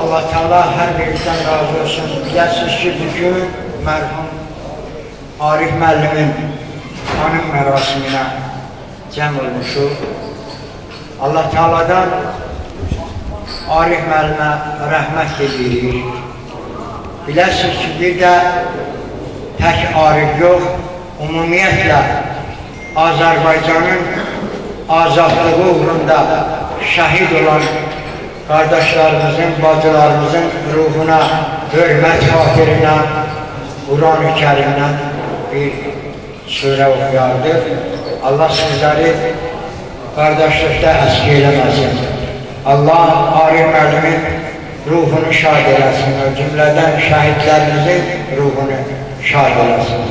Allah Teala hər birinizdən razı olsun. Biləsiniz ki, bugün mərhum Arif müəllimin anım mərasiminə cəm olmuşuq. Allah Teala'dan Arif müəllimə rəhmət diləyirik. Biləsiniz ki, bir də tək Arif yox, ümumiyyətlə Azərbaycanın azadlığı uğrunda şəhid olan qardaşlarımızın, bacılarımızın ruhuna hörmət xatirinə Quran-ı Kərimdən bir surə oxuyardıq. Allah sizləri qardaşlıqda əski eləməsin. Allah Arif müəllimin ruhunu şad eləsin. O cümlədən şəhidlərimizin ruhunu şad eləsin.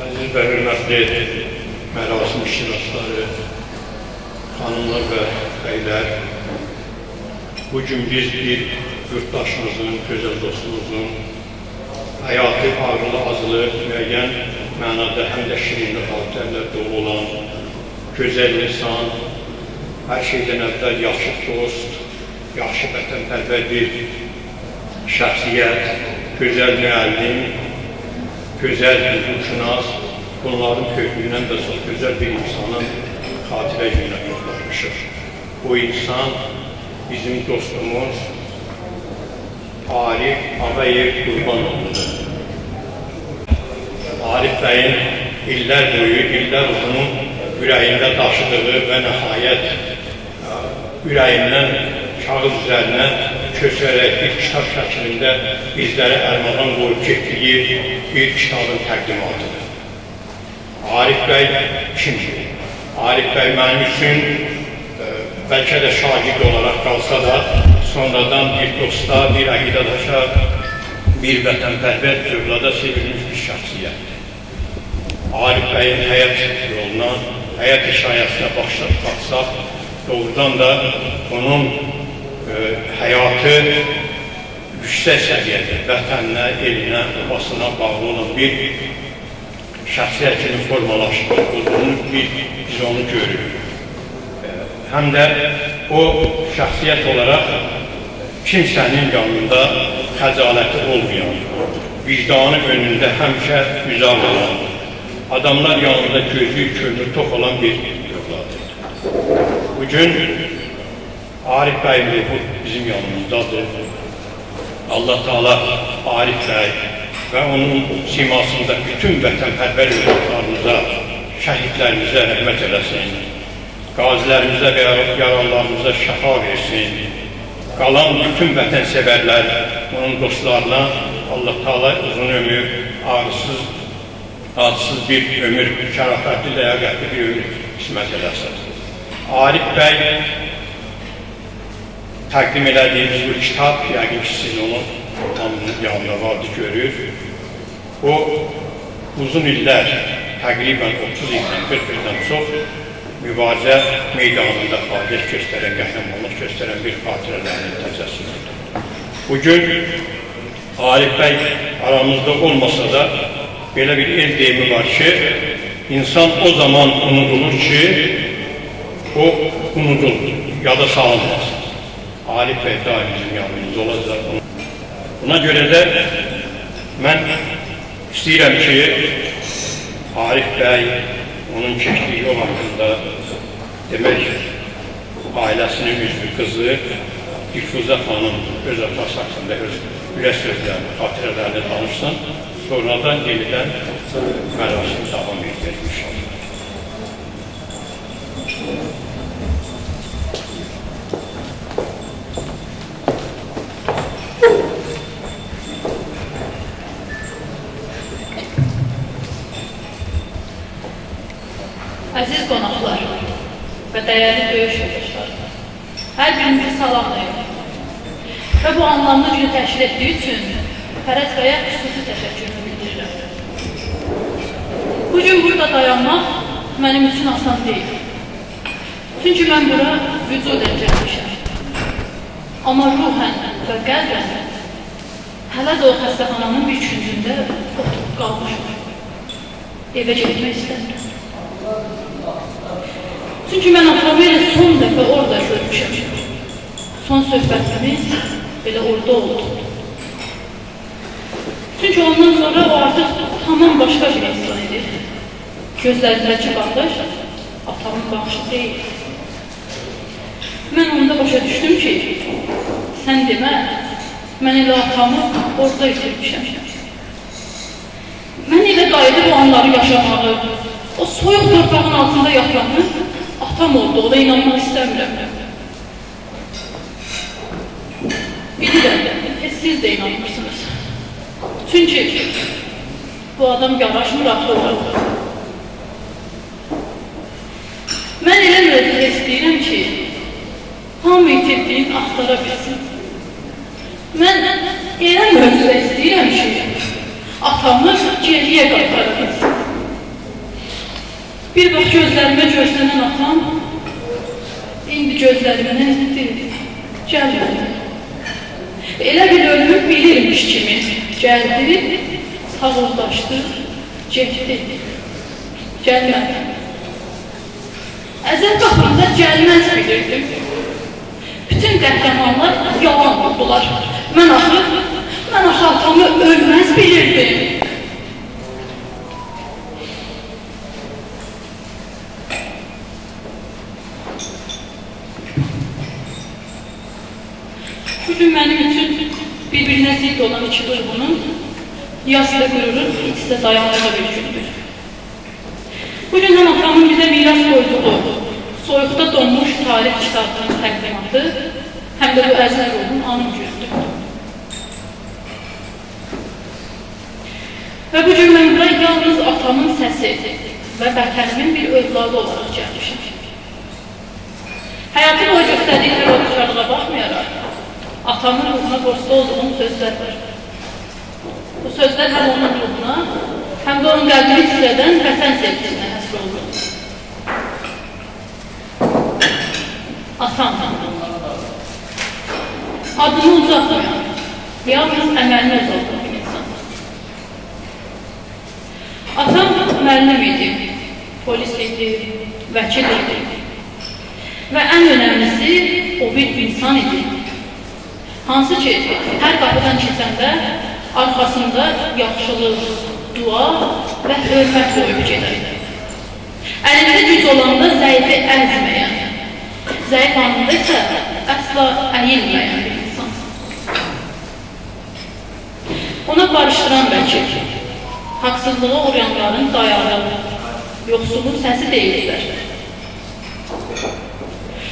Əziz və hörmətli mərasim iştirakçıları, xanımlar və bəylər, bugün biz bir yurtdaşımızın, gözəl dostumuzun həyatı ağrılı, acılı, müəyyən mənada həm də şirinli xatirələr dolu olan gözəl insan, hər şeydən əvvəl yaxşı dost, yaxşı vətənpərvər bir şəxsiyyət, gözəl müəllim, gözəl hüquqşünas, bunların köklüyündən də çox gözəl bir insanın xatirə gününə toplaşmışıq. Bu insan bizim dostumuz Arif Ağayev Qurbanoğludur. Arif bəyin illər boyu, illər uzun ürəyində daşıdığı və nəhayət ürəyindən kağız üzərinə köçərək bir kitab şəklində bizlərə ərmağan qoyub getdiyi bir kitabın təqdimatıdır. Arif bəy kimdir? Arif bəy mənim üçün bəlkə də şagird olaraq qalsa da, sonradan bir dosta, bir əqidədaşa, bir vətənpərvər övlada sevilmiş bir şəxsiyyətdir. Arif bəyin həyat yoluna, həyat hekayəsinə baxsaq, doğrudan da onun həyatı yüksək səviyyədə vətəninə, elinə, obasına bağlı olan bir şəxsiyyət kimi formalaşmış olduğunu biz onu görürük. Həm də o şəxsiyyət olaraq kimsənin yanında xəcaləti olmayan, vicdanı önündə həmişə üzar olan, adamlar yanında gözü, könlü tox olan bir övladıdır. Bugün Arif bəy bu bizim yanımızdadır. Allah Teala Arif bəy və onun simasında bütün vətənpərvər övladlarımıza, şəhidlərimizə rəhmət eləsin. Qazilərimizə və yaralılarımıza şəfa versin. Qalan bütün vətənsevərlər, onun dostlarına Allah Teala uzun ömür, ağrısız, acısız bir ömür, şərafətli, ləyaqətli bir ömür qismət eləsin. Arif bəy təqdim elədiyimiz bu kitab, yəqin ki, siz onu hamının yanında vardı, görür. O, uzun illər, təqribən 30 ildən, 40 ildən çox mübarizə meydanında fəaliyyət göstərən, qəhrəmanlıq göstərən bir xatirələrinin təcəssümüdür. Bugün Arif bəy aramızda olmasa da belə bir el deyimi var ki, insan o zaman unudulur ki, o unudulur, yada salınmaz. Arif bəy daim bizim yanımızda olacaq. Buna görə də mən istəyirəm ki, Arif bəy onun çəkdiyi yol haqqında demək, ailəsinin üzvü qızı Dilfuzə xanım öz atası haqqında öz ürək sözlərini, xatirələrini danışsın. Sonradan yenidən mərasim davam edir inşallah. Əziz qonaqlar və dəyərli döyüş yoldaşları, hər birinizi salamlayıram. Və bu anlamlı günü təşkil etdiyi üçün Fərəz bəyə xüsusi təşəkkürümü bildirirəm. Bugün burada dayanmaq mənim üçün asan deyil. Çünki mən bura vücudən gəlmişəm. Amma ruhən və qəlbən hələ də o xəstəxananın bir küncündə oturub qalmışam. Evə getmək istəmirəm. Çünki mən atamı elə son dəfə orada görmüşəm. Son söhbətimiz belə orada oldu. Çünki ondan sonra o artıq tamam başqa bir insan idi. Gözlərindəki baxış atamın baxışı deyil. Mən onda başa düşdüm ki, sən demə, mən elə atamı orada itirmişəm. Mən elə qayıdıb o anları yaşamağı, o soyuq torpağın altında yatanın atam olduğuna inanmaq istəmirəm. Bilirəm, heç siz də inanmırsınız. Çünki bu adam yaraşmır axı ora. Mən elə möcüzə istəyirəm ki, hamı itirdiyini axtara bilsin. Mən elə möcüzə istəyirəm ki, atamı geriyə qaytara bilsin. Bir vaxt gözlərimə görsənən atam, indi gözlərimdən itdi, gəlmədi. Elə bir ölümü bilirmiş kimi gəldi, sağollaşdı, getdi, gəlmədi. Əzəl qapımıza gəlməz bilirdim. Bütün qəhrəmanlar yalan oldular. Mən axı atamı ölməz bilirdim. Bugün mənim üçün bir-birinə zidd olan iki duyğunun, yas və qürurun iç-içə dayandığı bir gündür. Bugün həm atamın bizə miras qoyduğu soyuqda donmuş tarix kitabının təqdimatı, həm də bu əziz ruhun anım günüdür. Və bugün mən bura yalnız atamın səsi və vətənimin bir övladı olaraq gəlmişəm. Həyatı boyu göstərdiyi təvazökarlığa baxmayaraq, atamın ruhuna borclu olduğum sözlər var. Bu sözlər həm onun ruhuna, həm də onun qəlbini titrədən vətən sevgisinə həsr olunur. Atam, adını uzatmayan, yalnız əməlini ucaldan bir insan. Atam müəllim idi, polis idi, vəkil idi və ən önəmlisi o bir insan idi. Hansı ki, hər qapıdan keçəndə arxasında yaxşılıq, dua və hörmət qoyub gedərdi. Əlində güc olanda zəifi əzməyən, zəif anında isə əsla əyilməyən bir insan. Ona barışdıran vəkil, haqsızlığa uğrayanların dayağı, yoxsulun səsi deyildilər.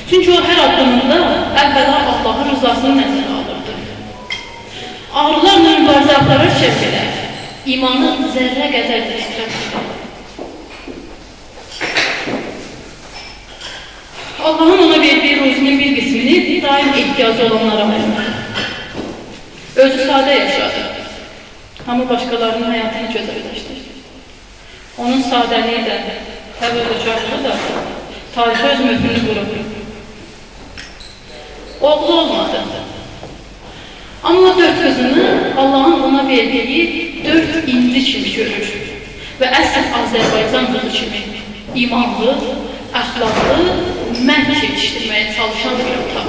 Çünki o hər addımında əvvəla Allahın rızasını nəzərə alırdı. Ağrılarla mübarizə apararkən belə imanı zərrə qədər də titrəmirdi. Allahın ona verdiyi ruzinin bir qismini daim ehtiyacı olanlara ayırdı. Özü sadə yaşadı, amma başqalarının həyatını gözəlləşdirdi. Onun sadəliyi də, təvazökarlığı da tarixə öz möhrünü vurub. Oğlu olmadı. Amma o 4 qızını Allahın ona verdiyi 4 inci kimi görür və əsl Azərbaycan qızı kimi imanlı, əxlaqlı, mərd yetişdirməyə çalışan bir ata.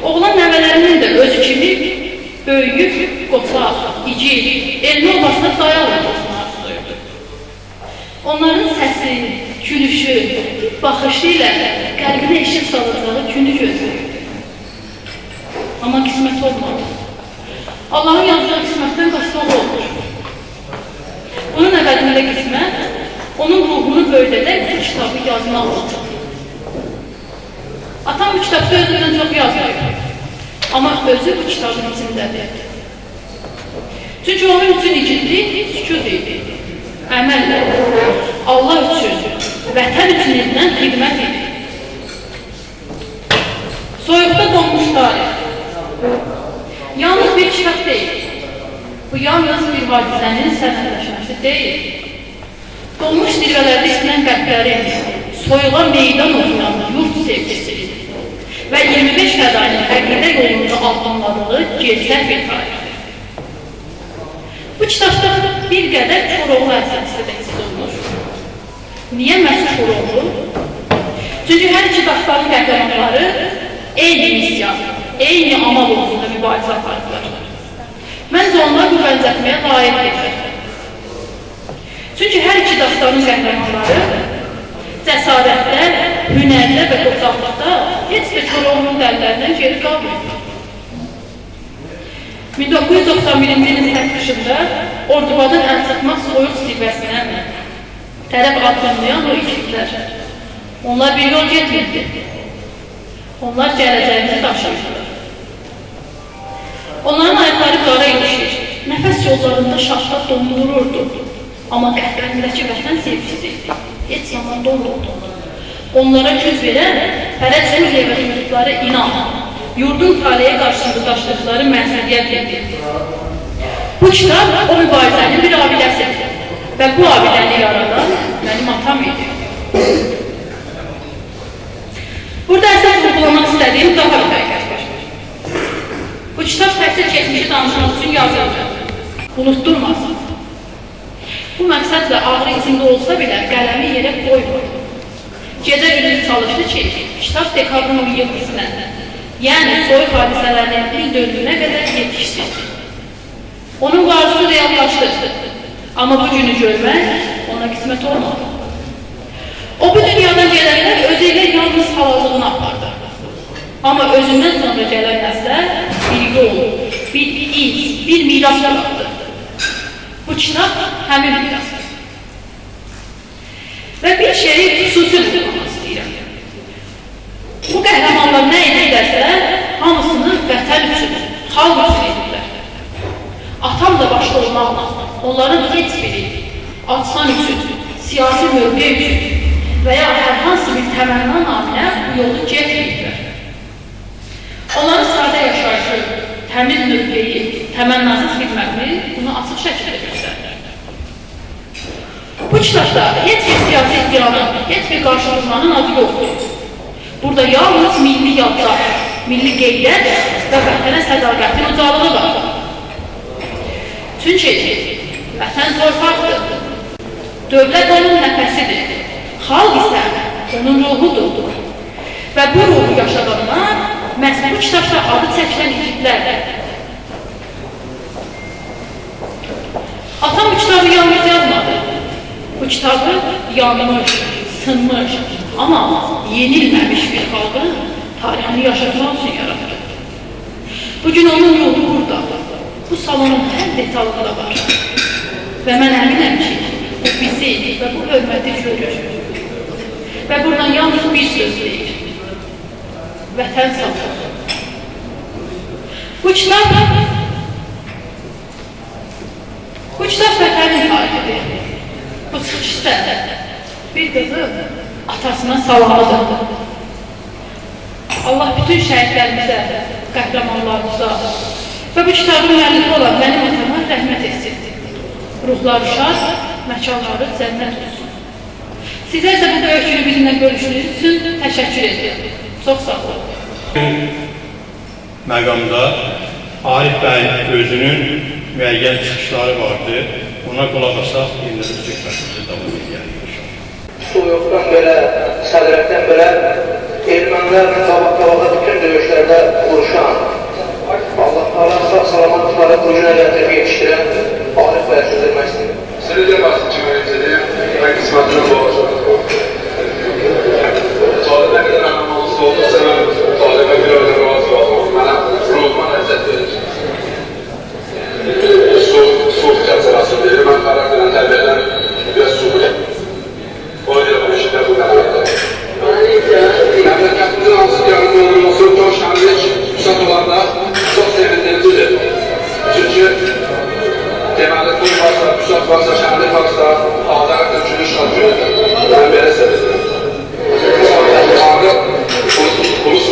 Oğlan nəvələrinin də özü kimi böyüyüb, qoçaq, igid, elmi obasına dayaq olmasını arzulayırdı. Onların səsi, gülüşü, baxışı ilə qəlbinə işıq salacağı günü gözləyirdi. Amma qismət olmadı. Allahın yazdığı qismətdən qaçmaq olmur. Bunun əvəzində qismət onun ruhunu böyüdəcək bu kitabı yazmaq oldu. Atam bu kitabda özündən çox yazmayıb. Amma özü bu kitabın içindədir. Çünki onun üçün igidlik sükut idi. Əməllə, Allah üçün, vətən üçün edilən xidmət idi. Soyuqda donmuş tarix. Yalnız bir kitab deyil. Bu yalnız bir hadisənin sənədləşməsi deyil. Donmuş zirvələrdə isinən qəlblərin, soyuğa meydan oxuyan yurt sevgisi və 25 fədainin həqiqə yolunda addımladığı gerçək bir tarixdir. Bu kitabda bir qədər Koroğlu əsərisi də hiss olunur. Niyə məhz Koroğlu? Çünki hər iki dastanın qəhrəmanları Eyni missiya, eyni amal uğrunda mübarizə apardılar. Məncə onlar bu bənzətməyə layiqdirlər. Çünki hər iki dastanın qəhrəmanları cəsarətdə, hünərdə və qoçaqlıqda heç də Koroğlunun dəllərindən geri qalmır. 1991-ci ilin sərt qışında Ordubadın əlçatmaz soyuq sivəsinə tərəf addımlayan o igidlər. Onlar bir yol getmirdi. Onlar gələcəyimizi daşıyırdılar. Onların ayaqları qara ilişir, nəfəs yollarında şaxta dondururdu. Amma qəlblərindəki vətən sevgisi heç zaman donmurdu. Onlara güc verən Fərəd Rəmziyevə duyduqları inam, yurdun taleyə qarşısında daşıdıqları məsuliyyət idi. Bu kitab o mübarizənin bir abidəsidir və bu abidəni yaradan mənim atam idi. Burada əsas vurğulamaq istədiyim daha bir həqiqət var. Bu kitab təkcə keçmişi danışmaq üçün yazıldı. Unutturmasın. Bu məqsədlə ağrı içində olsa belə qələmi yerə qoymadı. Gecə gündüz çalışdı ki, kitab dekabrın 17-sinə, yəni soyuq hadisələrinin il dönümünə qədər yetişsin. Onun bu arzusu reallaşdı. Amma bu günü görmək ona qismət olmadı. O bu dünyadan gedəndə özü ilə yalnız halallığını apardı. Amma özündən sonra gələn nəslə bir yol, bir iz, bir miras bıraxdı. Bu kitab həmin mirasdır. Və bir şeyi xüsusi vurğulamaq istəyirəm. Bu qəhrəmanlar nə edirlərsə, hamısını vətən üçün, xalq üçün edirlər. Atam da başda olmaqla onların heç biri ad-san üçün, siyasi mövqe üçün və ya hər hansı bir təmənna naminə bu yolu getməyiblər. Onların sadə yaşayışı, təmiz mövqeyi, təmənnasız xidməti bunu açıq şəkildə göstərir. Bu kitabda heç bir siyasi iddianın, heç bir qarşıdurmanın adı yoxdur. Burada yalnız milli yaddaş, milli qeyrət və vətənə sədaqətin ucalığı var. Çünki vətən torpaqdır, dövlət onun nəfəsidir, xalq isə onun ruhudur. Və bu ruhu yaşadanlar məhz bu kitabda adı çəkilən igidlərdir. Atam bu kitabı yalnız yazmadı. Bu kitabı yanmış, sınmış, amma yenilməmiş bir xalqın tarixini yaşatmaq üçün yaratdı. Bugün onun ruhu burada, bu salonun hər detalında var. Və mən əminəm ki, o bizi və bu hörməti görür. Və buradan yalnız bir söz deyir. Vətən sağ olsun. Bu kitab vətənin tarixidir. Bu çıxış isə bir qızın atasına salamıdır. Allah bütün şəhidlərimizə, qəhrəmanlarımıza və bu kitabın müəllifi olan mənim atama rəhmət etsin. Ruhları şad, məkanları cənnət olsun. Sizə isə bu böyük günü bizimlə bölüşdüyünüz üçün təşəkkür edirəm. Çox sağ olun. Bu məqamda Arif bəyin özünün müəyyən çıxışları vardı. Ona qulaq asaq, yenə də söhbətimizə davam edərik inşallah. Soyuqdan belə, sədrətdən belə ermənilərlə qabaq-qabağa bütün döyüşlərdə vuruşan, Allah Taala sağ salamat tutaraq bu günə gətirib yetişdirən Arif bəyə söz vermək istəyirəm. Seni basın cümlesini ben kısmetini boğacağım. Talibə qədər anlaması olursa mən talibə bir öyle razı olmam. Mənə ruhuma ləzzət verir. Su kəsərası verir. Mən karakterən tərbiyədən biraz su bilir. Ona görə bu işdə bu qənaətdir. Məmləkətimizin hansı yanında olması, çox şənlik, pusat olanda çox sevindiricidir. Çünki deməli, toy varsa, pusat varsa, şənlik varsa, Azər üçün şad günüdür. Mən belə sevinirəm. Tanrı ulus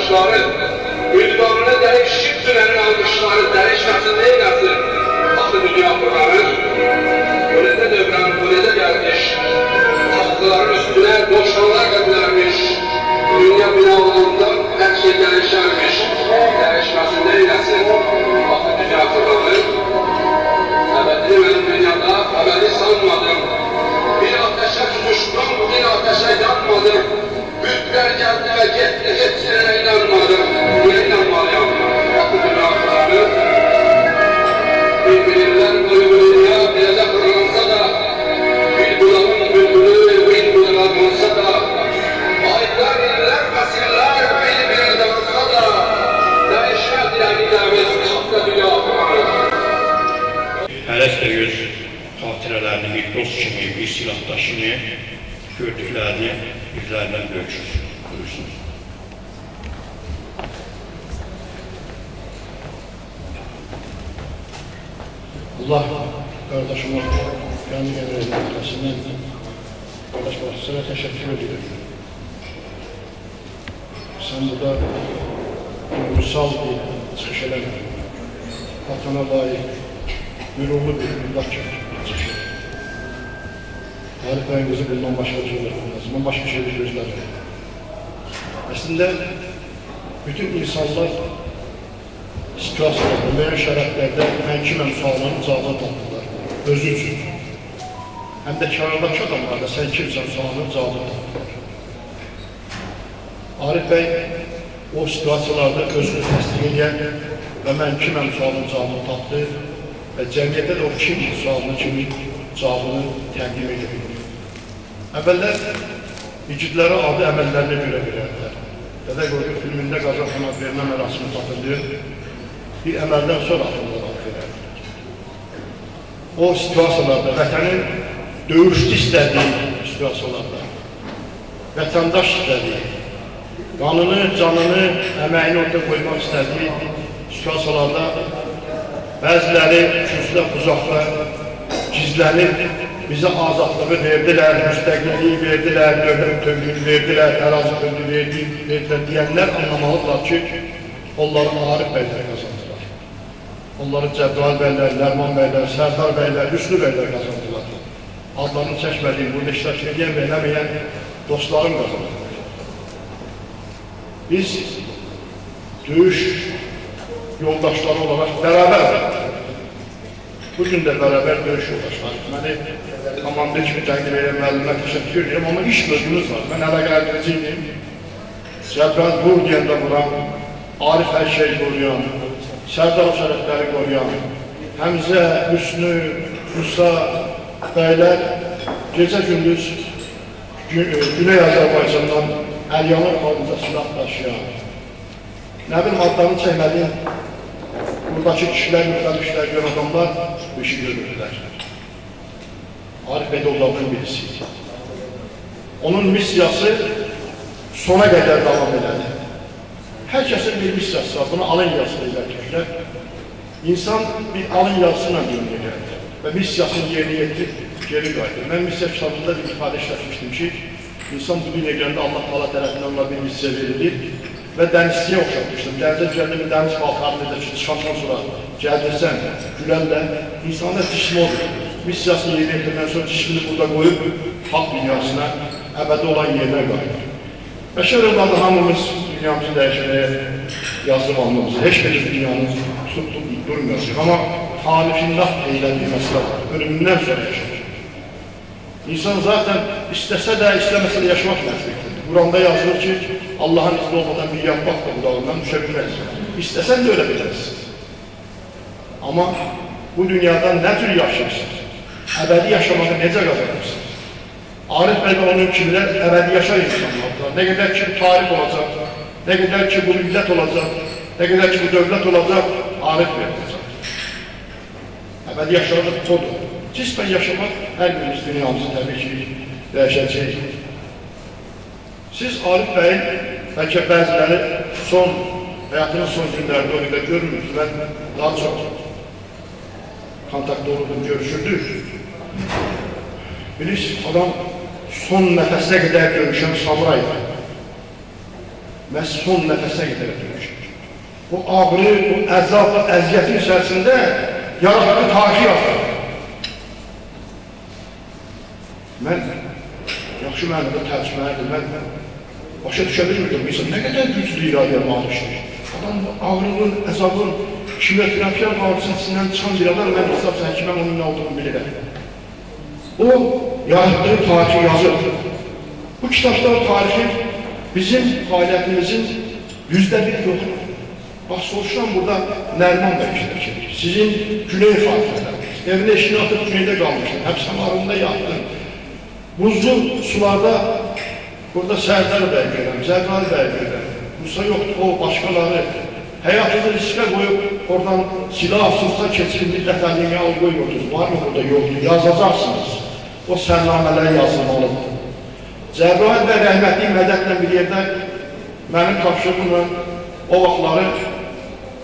baxışları, Ünvanını dəyişib dünənin alqışları, dəyişməsin, neyləsin? Axı dünya fırlanır. Bu necə dövrən, bu necə gəlmiş? Taxtların üstünə dovşanlar qədlərmiş. Dünya bina olanda hər şey dəyişərmiş. Dəyişməsin, neyləsin? Axı dünya fırlanır. Əbədi mən dünyada, əbədi sanmadım. Bir ateşə tutuşdum, bir ateşə yanmadım. Bütlər gəldi və getdi, heç yerə inanmadım. Niyə inanmalıyam? Axı dünya fırlanır. Bir-birindən duyğuluya necə fırlansa da, bir budağın bülbülü bir budağa qonsa da, aylar, illər, fəsillər bir-birinə dansa da, dəyişməz əqidəmiz, haqqı dünya fırlanır. Hərəslə öz xatirələrini bir dost kimi, bir silahdaşını, gördüklərini bizlərlə bölüşür. Buyursun. Allah qardaşıma, Qani Gəncəvin ailəsindən, qardaş başçısına təşəkkür edirəm. Sən burada duygusal bir çıxış eləmədin. Vatana layiq, qürurlu bir övlad kimi çıxış elədin. Arif bəyin qızı bundan başqa bir şey olmaz. Mən başqa şey gözləmirəm. Əslində, bütün insanlar situasiyalarda, müəyyən şəraitlərdə mən kiməm sualının cavabını tapdılar, özü üçün. Həm də kənardakı adamlar da sən kimsən sualının cavabını tapdılar. Arif bəy o situasiyalarda özünü təsdiq edən və mən kiməm sualının cavabını tapdı və cəmiyyətdə də o kim sualının kimi cavabını təqdim edə bilir. Əvvəllər igidlərə adı əməllərinə görə verərdilər. Dədə Qorqud filmində Qazan xana vermə mərasimi tapılır. Bir əməldən sonra adamlar ad verərdilər. O situasiyalarda, vətənin döyüşçü istədiyi situasiyalarda, vətəndaş istədiyi, qanını, canını, əməyini ortaya qoymaq istədiyi situasiyalarda bəziləri kürsüdə, uzaqda gizlənib bizə azadlığı verdilər, müstəqilliyi verdilər, dövlət bütövlüyünü verdilər, ərazi bütövlüyünü verdilər deyənlər anlamalıdırlar ki, onları Arif bəylər qazandılar. Onları Cəbrayıl bəylər, Nərman bəylər, Sərdar bəylər, Hüsnü bəylər qazandılar. Adlarını çəkmədiyim, burada iştirak edən və eləməyən dostlarım qazandılar. Biz döyüş yoldaşları olaraq bərabər bugün də bərabər döyüş yoldaşlarıyıq. Məni komandir kimi təqdim edən müəllimə təşəkkür edirəm, amma iş bölgümüz var. Mən əlaqələndirici idim. Cəbrayıl vur deyəndə vuran, Arif hər şeyi qoruyan, Sərdar sərhədləri qoruyan, Həmzə, Hüsnü, Musa bəylər gecə-gündüz Güney Azərbaycandan əlyanır halında silah daşıyan, nə bilim adlarını çəkmədiyim buradakı kişilər, müxtəlif işlər görən adamlar bu işi görürdülər. Arif bəy də onlardan birisi idi. Onun missiyası sona qədər davam elədi. Hər kəsin bir missiyası var, bunu alın yazısı deyirlər türklər. İnsan bir alın yazısıyla dünyaya gəldi və missiyasını yerinə yetirib geri qayıdır. Mən missiya kitabında bir ifadə işlətmişdim ki, insan bu dünyaya gələndə Allah Taala tərəfindən ona bir missiya verilir və dənizçiyə oxşatmışdım. Dənizə düşəndə bir dəniz paltarını necə ki, çıxandan sonra gəldirsən, gülərlə, insanda cismi odur. Missiyasını yerinə yetirəndən sonra cismini burada qoyub haqq dünyasına, əbədi olan yerinə qayıdır. Bəşər övladı hamımız dünyamızı dəyişməyə yazıb alnımızı. Heç birimiz dünyanı tutub durmayacaq. Amma Talifillah deyilən bir məsələ var. Ölümündən sonra yaşayacaq. İnsan zaten istəsə də, istəməsə də yaşamaq məcburiyyətdir. Quranda yazılır ki, Allahın izni olmadan bir yapmaq da budağından düşə bilməz. İstəsən də ölə bilərsin. Amma bu dünyadan nə cür yaşayırsın? Əbədi yaşamağı necə qazanırsın? Arif bəy və onun kimlər əbədi yaşar insanlardır. Nə qədər ki tarix olacaq, nə qədər ki bu millət olacaq, nə qədər ki bu dövlət olacaq, Arif bəy olacaq. Əbədi yaşamaq odur. Cismən yaşamaq hər birimiz dünyamızı təbii ki dəyişəcəyik. Siz Arif bəyin bəlkə bəziləri son, həyatının son günlərində o qədər görmürsünüz. Mən daha çox kontaktda olurdum, görüşürdük. Bilirsiniz, adam son nəfəsinə qədər görüşən samuraydır. Məhz son nəfəsə qədər döyüşür. O ağrı, o əzab, o əziyyətin içərisində yaratdığı tarixi yazır. Mən yaxşı mənada tərcüməlidir, mən başa düşə bilmirdim. İnsan nə qədər güclü iradəyə malikdir. Adam ağrının, əzabın, kimyoterapiya ağrısının içindən çıxan bir adam, mən hesab həkiməm, onun nə olduğunu bilirəm. O, yaratdığı tarixi yazır. Bu kitabda tarixi bizim fəaliyyətimizin %1 yoxdur. Bax, soruşuram burada Nəriman bəy iştirak edir. Sizin Güney xatirələriniz. Evini eşini atıb Güneydə qalmışdın, həbsxanalarında yatdın. Buzlu sularda burada Sərdar bəy görürəm, Zəbrali bəy görürəm. Musa yoxdur, o başqaları. Həyatınızı riskə qoyub oradan silah, sursat keçirib millət əlini al qoymurdunuz. Var mı burada? Yoxdur. Yazacaqsınız. O sərnamələr yazılmalıdır. Cəbrayil bəy rəhmətli Mədətlə bir yerdə mənim tapşırığımla o vaxtları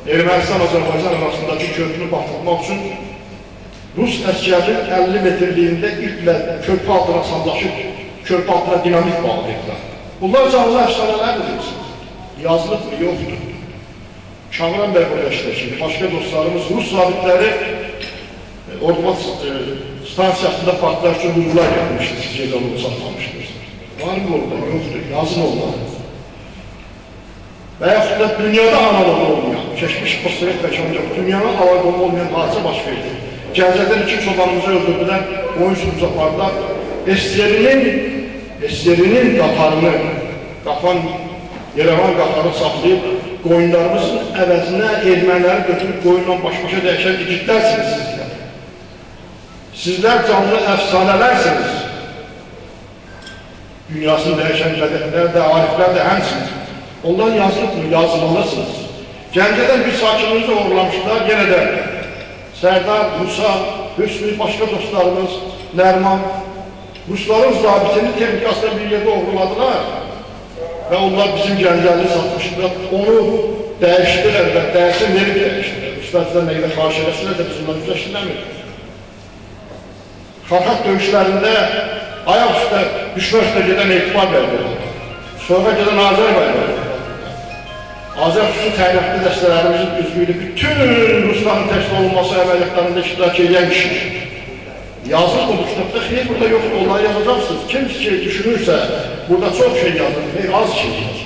Ermənistan-Azərbaycan arasındakı köprünü batırmaq üçün Rus əsgərinin 50 metrliyində iplə körpü altına samlaşıb, körpü altına dinamit bağlayıblar. Bunlar canlı əfsanələrdir deyirsiniz. Yazılıb mı? Yoxdur. Kamran bəy burada işləkirdi. Başqa dostlarımız, Rus zabitləri Orduvat stansiyasında partlar üçün hücumlar yapmışdı, siz yerdə onu saxlamışdınız. Var mı orada? Yoxdur. Yazın onları. Və yaxud da dünyada analogu olmayan, keçmiş postsovet məkanı yox, dünyanın analogu olmayan hadisə baş verdi. Gəncədən iki çobanımızı öldürdülər, qoyun sürümüzü apardılar. SSR-nin qatarını, Yerevan qatarını saxlayıb, qoyunlarımızın əvəzinə erməniləri götürüb qoyunla baş-başa dəyişən igidlərsiniz sizlər. Sizlər canlı əfsanələrsiniz. Dünyasını dəyişən bədənlər də, ariflər də həmsiniz. Ondan yazılıbmı? Yazmalısınız. Gəncədən bir sakinimizi oğurlamışlar, yenə də Sərdar, Musa, Hüsnü, başqa dostlarımız, Nərman, Rusların zabitini texnikasına bir yerdə oğurladılar və onlar bizim Gəncəlini satmışdılar, onu dəyişdilər və dəyişsin, verib dəyişdilər. Ruslar bizdən nə qədər xahiş eləsilər də biz ondan üzləşdirməmir. Xarxat döyüşlərində ayaq üstə, düşmən üstə gedən Etibar bəy oldu. Sonra gedən Azər bəy oldu. Azər xüsusi təyinatlı dəstələrimizin üzvü idi. Bütün Rusların təşkil olunması əməliyyatlarında iştirak edən kişi. Yazılır mı bu kitabda? Xeyr, burada yoxdur, onları yazacaqsınız. Kim ki düşünürsə, burada çox şey yazılır, xeyr, az şey yazılır.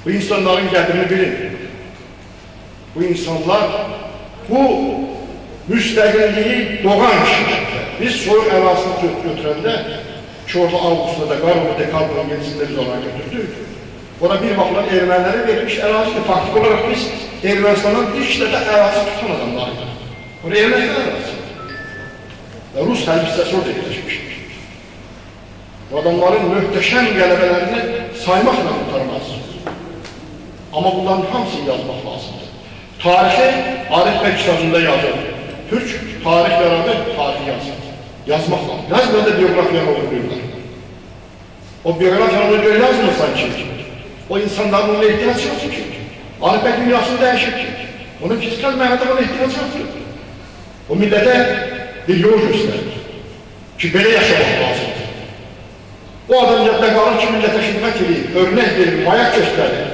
Bu insanların qədrini bilin. Bu insanlar bu müstəqilliyi doğan kişidir. Biz soyuq ərazisini götürəndə ki, orada avqustda da, Qarabağ dekabrın 7-sində biz onları götürdük. Ora bir vaxtlar ermənilərə verilmiş ərazidir. Faktik olaraq biz Ermənistandan ilk dəfə ərazi tutan adamlar idik. Ora Ermənistan ərazisi. Və Rus hərbi hissəsi orada yerləşmişdir. Bu adamların möhtəşəm qələbələrini saymaqla qurtarmaz. Amma bunların hamısını yazmaq lazımdır. Tarixi Arif bəy kitabında yazır. Türk tarix yaradır, tarixi yazır. Yazmaq lazım. Yazmadan da bioqrafiyanı oxuyurlar. O bioqrafiyanı ona görə yazmırsan ki, o insanların ona ehtiyac yoxdur ki. Arif bəy dünyasını dəyişir ki. Onun fizikal mənada ona ehtiyac yoxdur. O millətə bir yol göstərir ki, belə yaşamaq lazımdır. O adam yadda qalır ki, millətə xidmət edir, örnək verir, mayak göstərir.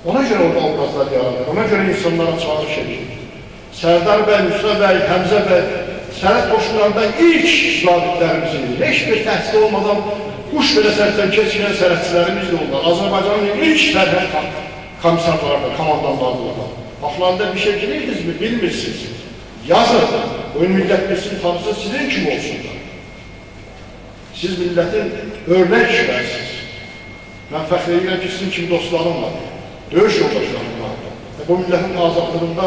Ona görə orada obrazlar yaranır, ona görə insanlara çağırış edir. Sərdar bəy, Musa bəy, Həmzə bəy, sərhəd qoşunlarında ilk zabitlərimiz idi. Heç bir təhsil olmadan quş belə sərhəddən keçməyən sərhədçilərimiz də oldular. Azərbaycanın ilk sərhəd komisarları da, komandanları da oldular. Baxlarında bir şey bilirdinizmi? Bilmirsiniz. Yazın, o millət bilsin, tanısın, sizin kimi olsunlar. Siz millətin örnək kişilərsiniz. Mən fəxr edirəm ki, sizin kimi dostlarım var, döyüş yoldaşlarım var. Və bu millətin azadlığında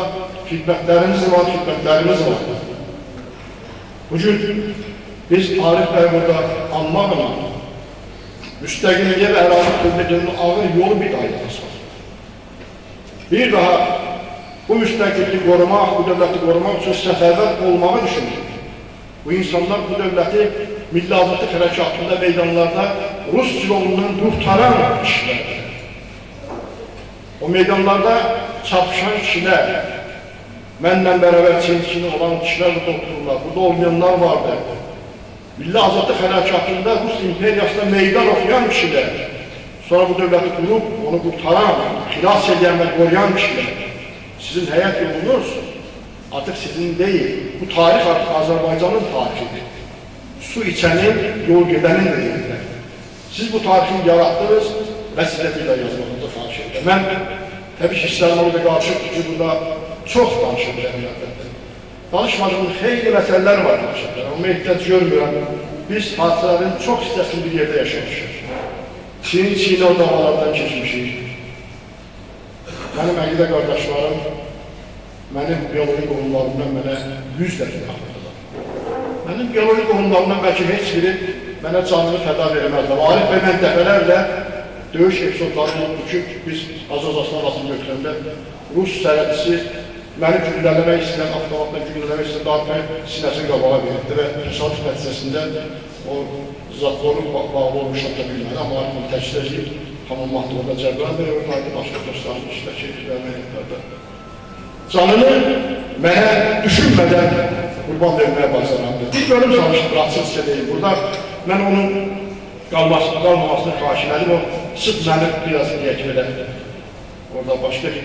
xidmətlərimiz var, xidmətlərimiz var. Bugün biz Arif bəy burada anmaqla müstəqilliyə və ərazi bütövlüyünün ağır yolu bir daha yazır. Bir daha bu müstəqilliyi qorumaq, bu dövləti qorumaq üçün səfərbər olmağı düşünür. Bu insanlar bu dövləti milli azadlıq hərəkatında, meydanlarda Rus silahından qurtaran kişilərdir. O meydanlarda çarpışan kişilər, mənlə bərabər çelişkini olan kişilər burada otururlar, burada olmayanlar vardır. Milli azadlıq hərəkatında Rus imperiyasında meydan oxuyan kişilər, Sonra bu dövləti qurub, onu qurtaran, xilas edən və qoruyan kişilər. Sizin həyat yolunuz artıq sizin deyil. Bu tarix artıq Azərbaycanın tarixidir. Su içənin, yol gedənin də deyirlər. Siz bu tarixi yaratdınız və sizə bir də yazmağınızı xahiş edirəm. Mən təbii ki, hisslərim orada qarışıqdır ki, burada çox danışa bilərəm əlbəttə. Danışmadığım xeyli məsələlər var danışa bilərəm, amma ehtiyac görmürəm. Biz hadisələrin çox hissəsini bir yerdə yaşamışıq. Çiyin-çiyinə o davalardan keçmişik. Mənim əqidə qardaşlarım, mənim bioloji qohumlarımdan mənə 100 dəfə yaxındılar. Mənim bioloji qohumlarımdan bəlkə heç biri mənə canını fəda verməzlər. Arif bəy, mən dəfələrlə döyüş epizodları oldu ki, biz Azaz Aslanasını götürəndə Rus sərhədçisi məni güllələmək istəyən, avtomatla güllələmək istəyən Arif bəy sinəsini qabağa verdi və təsadüf nəticəsində o zatvorun bağlı olmuş da bilmədi, amma Arif bunu təşkil edib, tamamladı orada Cəbrayıl bəy, orada başqa dostlarım iştirak edirlər əməliyyatlarda. Canını mənə düşünmədən qurban verməyə bacarandı. Bir bölüm çalışdı, açıqca deyim. Burada mən onun qalmamasını xahiş elədim, o sırf məni biraz deyək belə orada başqa bir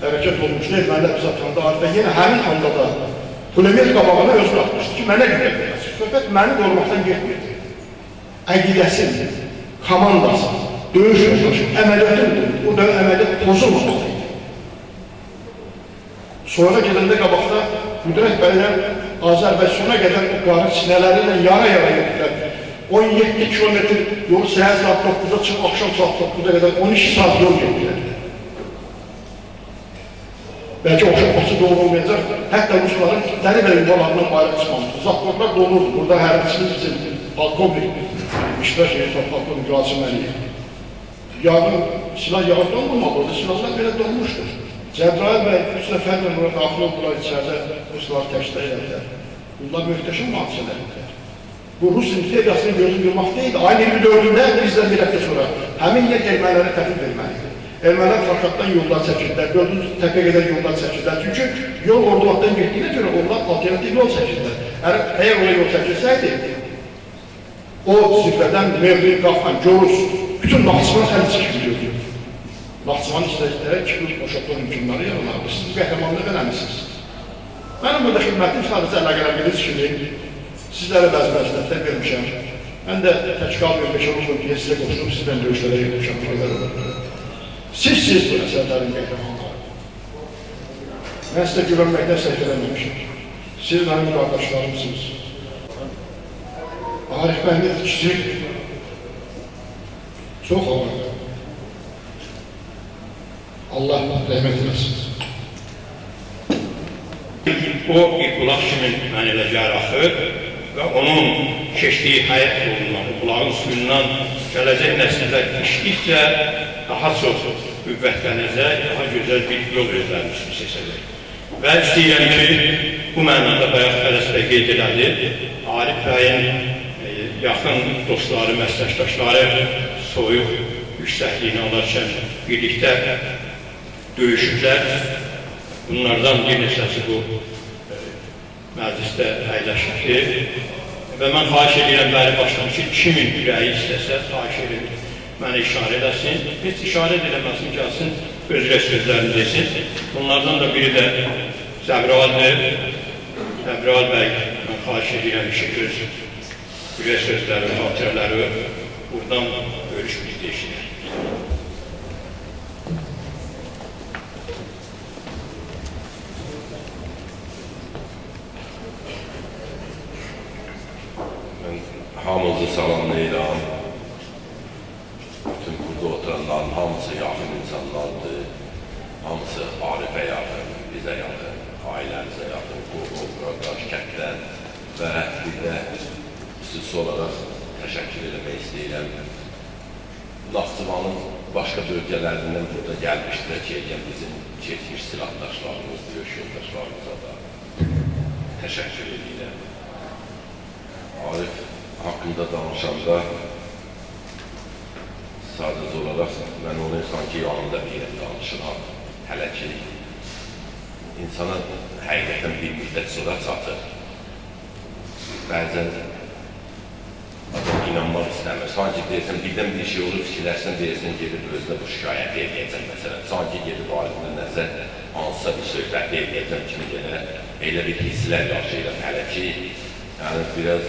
hərəkət olmuşdu, ermənilər biz atanda Arif bəy yenə həmin anda da pulemyot qabağına özünü atmışdı ki, mənə görə verəcək. Söhbət məni qorumaqdan getmirdi. Əqidəsi, komandası, döyüş yoldaşı, əməliyyatı o döyüş əməliyyat pozulmamalı idi. Sonra gedəndə qabaqda Qüdrət bəylə Azər bəy sona qədər o qarı sinələri ilə yara-yara getdilər. 17 kilometr yolu səhər saat 9-da çıxıb axşam saat 9-da qədər 12 saat yol getdilər. Bəlkə oxşatması doğru olmayacaq. Hətta rusların itləri və yuvalarından bayrağı çıxmamışdı. Zatvorlar dolurdu. Burada hərbiçimiz bizim polkovnik iştirak edir, polkovnik Rasim Əliyev. Yardım, silah yağı donulmadı. Orada silahlar belə donmuşdur. Cəbrayıl bəy 3 nəfərlə bura daxil oldular içəridə, ruslar təşkil elədilər. Bunlar möhtəşəm hadisələrdir. Bu Rus imperiyasının gözünü yummaq deyil. Ayın 24-ündə bizdən bir həftə sonra həmin yer ermənilərə təhvil verməlidir. Ermənilər Xarxatdan yollar çəkirlər, 4-cü təpəyə qədər yollar çəkirlər. Çünki yol Orduvatdan getdiyinə görə onlar alternativ yol çəkirlər. Əgər oraya yol çəkilsəydi, o zirvədən Mevri, Qafqan, Gorus, bütün Naxçıvan əli çəkiliyordu. Naxçıvan istədikləri çıxıb boşaltma mümkünləri yaranardı. Siz bu qəhrəmanlıq eləmisiniz. Mənim burada xidmətim sadəcə əlaqələndirdiyiniz kimi sizlərə bəzi məsləhətlər vermişəm. Mən də tək qalmıyorum, beşər olmur deyə sizə qoşulub, sizdən döyüşlərə getmişəm. Siz bu əsərlərin qəhrəmanları. Mən sizə güvənməkdə səhv eləməmişəm. Siz mənim qardaşlarımsınız. Arif bəyin itkisi çox ağırdır. Allah rəhmət eləsin. O bir bulaq kimi mən elə gəlir axır və onun keçdiyi həyat yolundan, o bulağın suyundan gələcək nəsillər içdikcə daha çox qüvvətlənəcək, daha gözəl bir yol özlərini seçəcək. Və istəyirəm ki, bu mənada bayaq Fələs bəy qeyd elədi, Arif bəyin yaxın dostları, məsləkdaşları soyuq yüksəkliyini alarkən birlikdə döyüşüblər. Bunlardan bir neçəsi bu məclisdə əyləşibdir. Və mən xahiş edirəm bəri başdan ki, kimin ürəyi istəsə, xahiş edirəm, mənə işarə eləsin. Heç işarə eləməsin, gəlsin, öz ürək sözlərini desin. Bunlardan da biri də Zəbraldır. Zəbral bəy, mən xahiş edirəm ki, öz ürək sözləri, xatirələri buradan görüş bir deyişlər. Mən hamınızı salamlayıram. Bütün burada oturanların hamısı yaxın insanlardır. Hamısı Arifə yaxın, bizə yaxın, ailəmizə yaxın, qohum, qardaş, kənddən və bir də xüsusi olaraq təşəkkür eləmək istəyirəm. Naxçıvanın başqa bölgələrindən burada gəlmişdilər ki, eləyən bizim keçmiş silahdaşlarımız, döyüş yoldaşlarımıza da təşəkkür edirəm. Arif haqqında danışanda sadəcə olaraq mən onu sanki yanında bir yerdə danışıram. Hələ ki, insana həqiqətən bir müddət sonra çatır. Bəzən adam inanmaq istəmir. Sanki deyirsən, birdən bir şey olur, fikirləşsən, deyirsən, gedib özünə bu şikayəti eləyəcəm, məsələn. Sanki gedib Ariflə nəsə hansısa bir söhbəti eləyəcəm kimi gələ, elə bir hisslər yaşayıram hələ ki, yəni biraz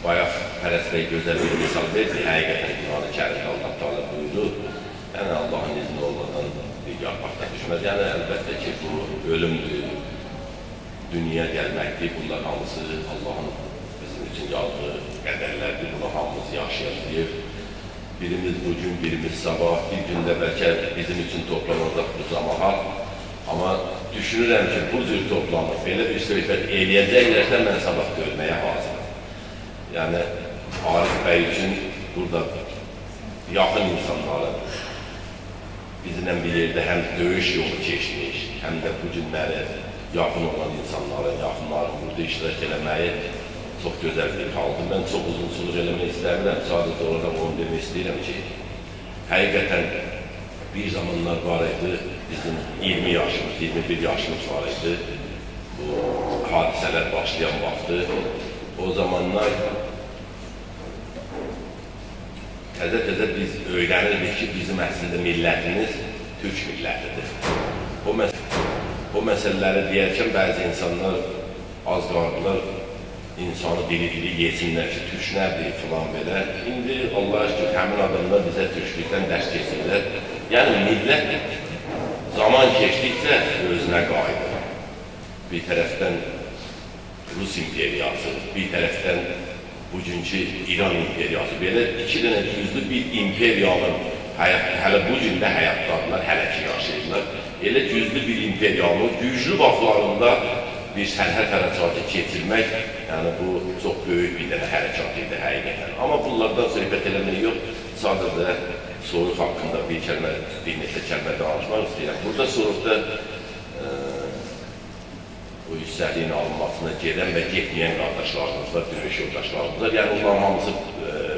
bayaq Fərəz bəy gözəl bir misal verdi, həqiqətən Qur'an-ı Kərimdə Allah Teala buyurur, yəni Allahın izni olmadan bir yarpaq da düşməz. Yəni əlbəttə ki, bu ölümdür, dünya gəlməkdir, bunlar hamısı Allahın bizim üçün yazdığı qədərlərdir, bunu hamımız yaşayacağıq. Birimiz bugün, birimiz sabah, bir gündə bəlkə bizim üçün toplanacaq bu camaat. Amma düşünürəm ki, bu cür toplanıb, belə bir söhbət eləyəcəklərsə mən sabah görməyə hazıram. Yəni, Arif bəy üçün burada yaxın insanların bizimlə bir yerdə həm döyüş yolu keçmiş, həm də bu günləri yaxın olan insanların, yaxınların burada iştirak eləməyi çox gözəl bir haldır. Mən çox uzunçuluq eləmək istəmirəm, sadəcə olaraq onu demək istəyirəm ki, həqiqətən bir zamanlar var idi, bizim 20 yaşımız, 21 yaşımız var idi, bu hadisələr başlayan vaxtı. O zamanlar təzə-təzə biz öyrənirdik ki, bizim əslində millətimiz türk millətidir. O məsələləri deyərkən bəzi insanlar az qaldılar, insanı diri-diri yesinlər ki, türk nədir filan belə. İndi Allah'a şükür həmin adamlar bizə türklükdən dərs keçirlər. Yəni millət zaman keçdikcə özünə qayıdır. Bir tərəfdən Rus imperiyası, bir tərəfdən bugünkü İran imperiyası. Belə iki dənə güclü bir imperiyanın hələ bu gün də həyatdadırlar, hələ ki yaşayırlar. Elə güclü bir imperiyanın güclü vaxtlarında bir sərhəd hərəkatı keçirmək, yəni bu çox böyük bir dənə hərəkat idi həqiqətən. Amma bunlardan söhbət eləmək yox, sadəcə soyuq haqqında bir kəlmə, bir neçə kəlmə danışmaq istəyirəm. Burada soyuqda o yüksəkliyin alınmasına gedən və getməyən qardaşlarımız var, döyüş yoldaşlarımız var. Yəni onların hamısı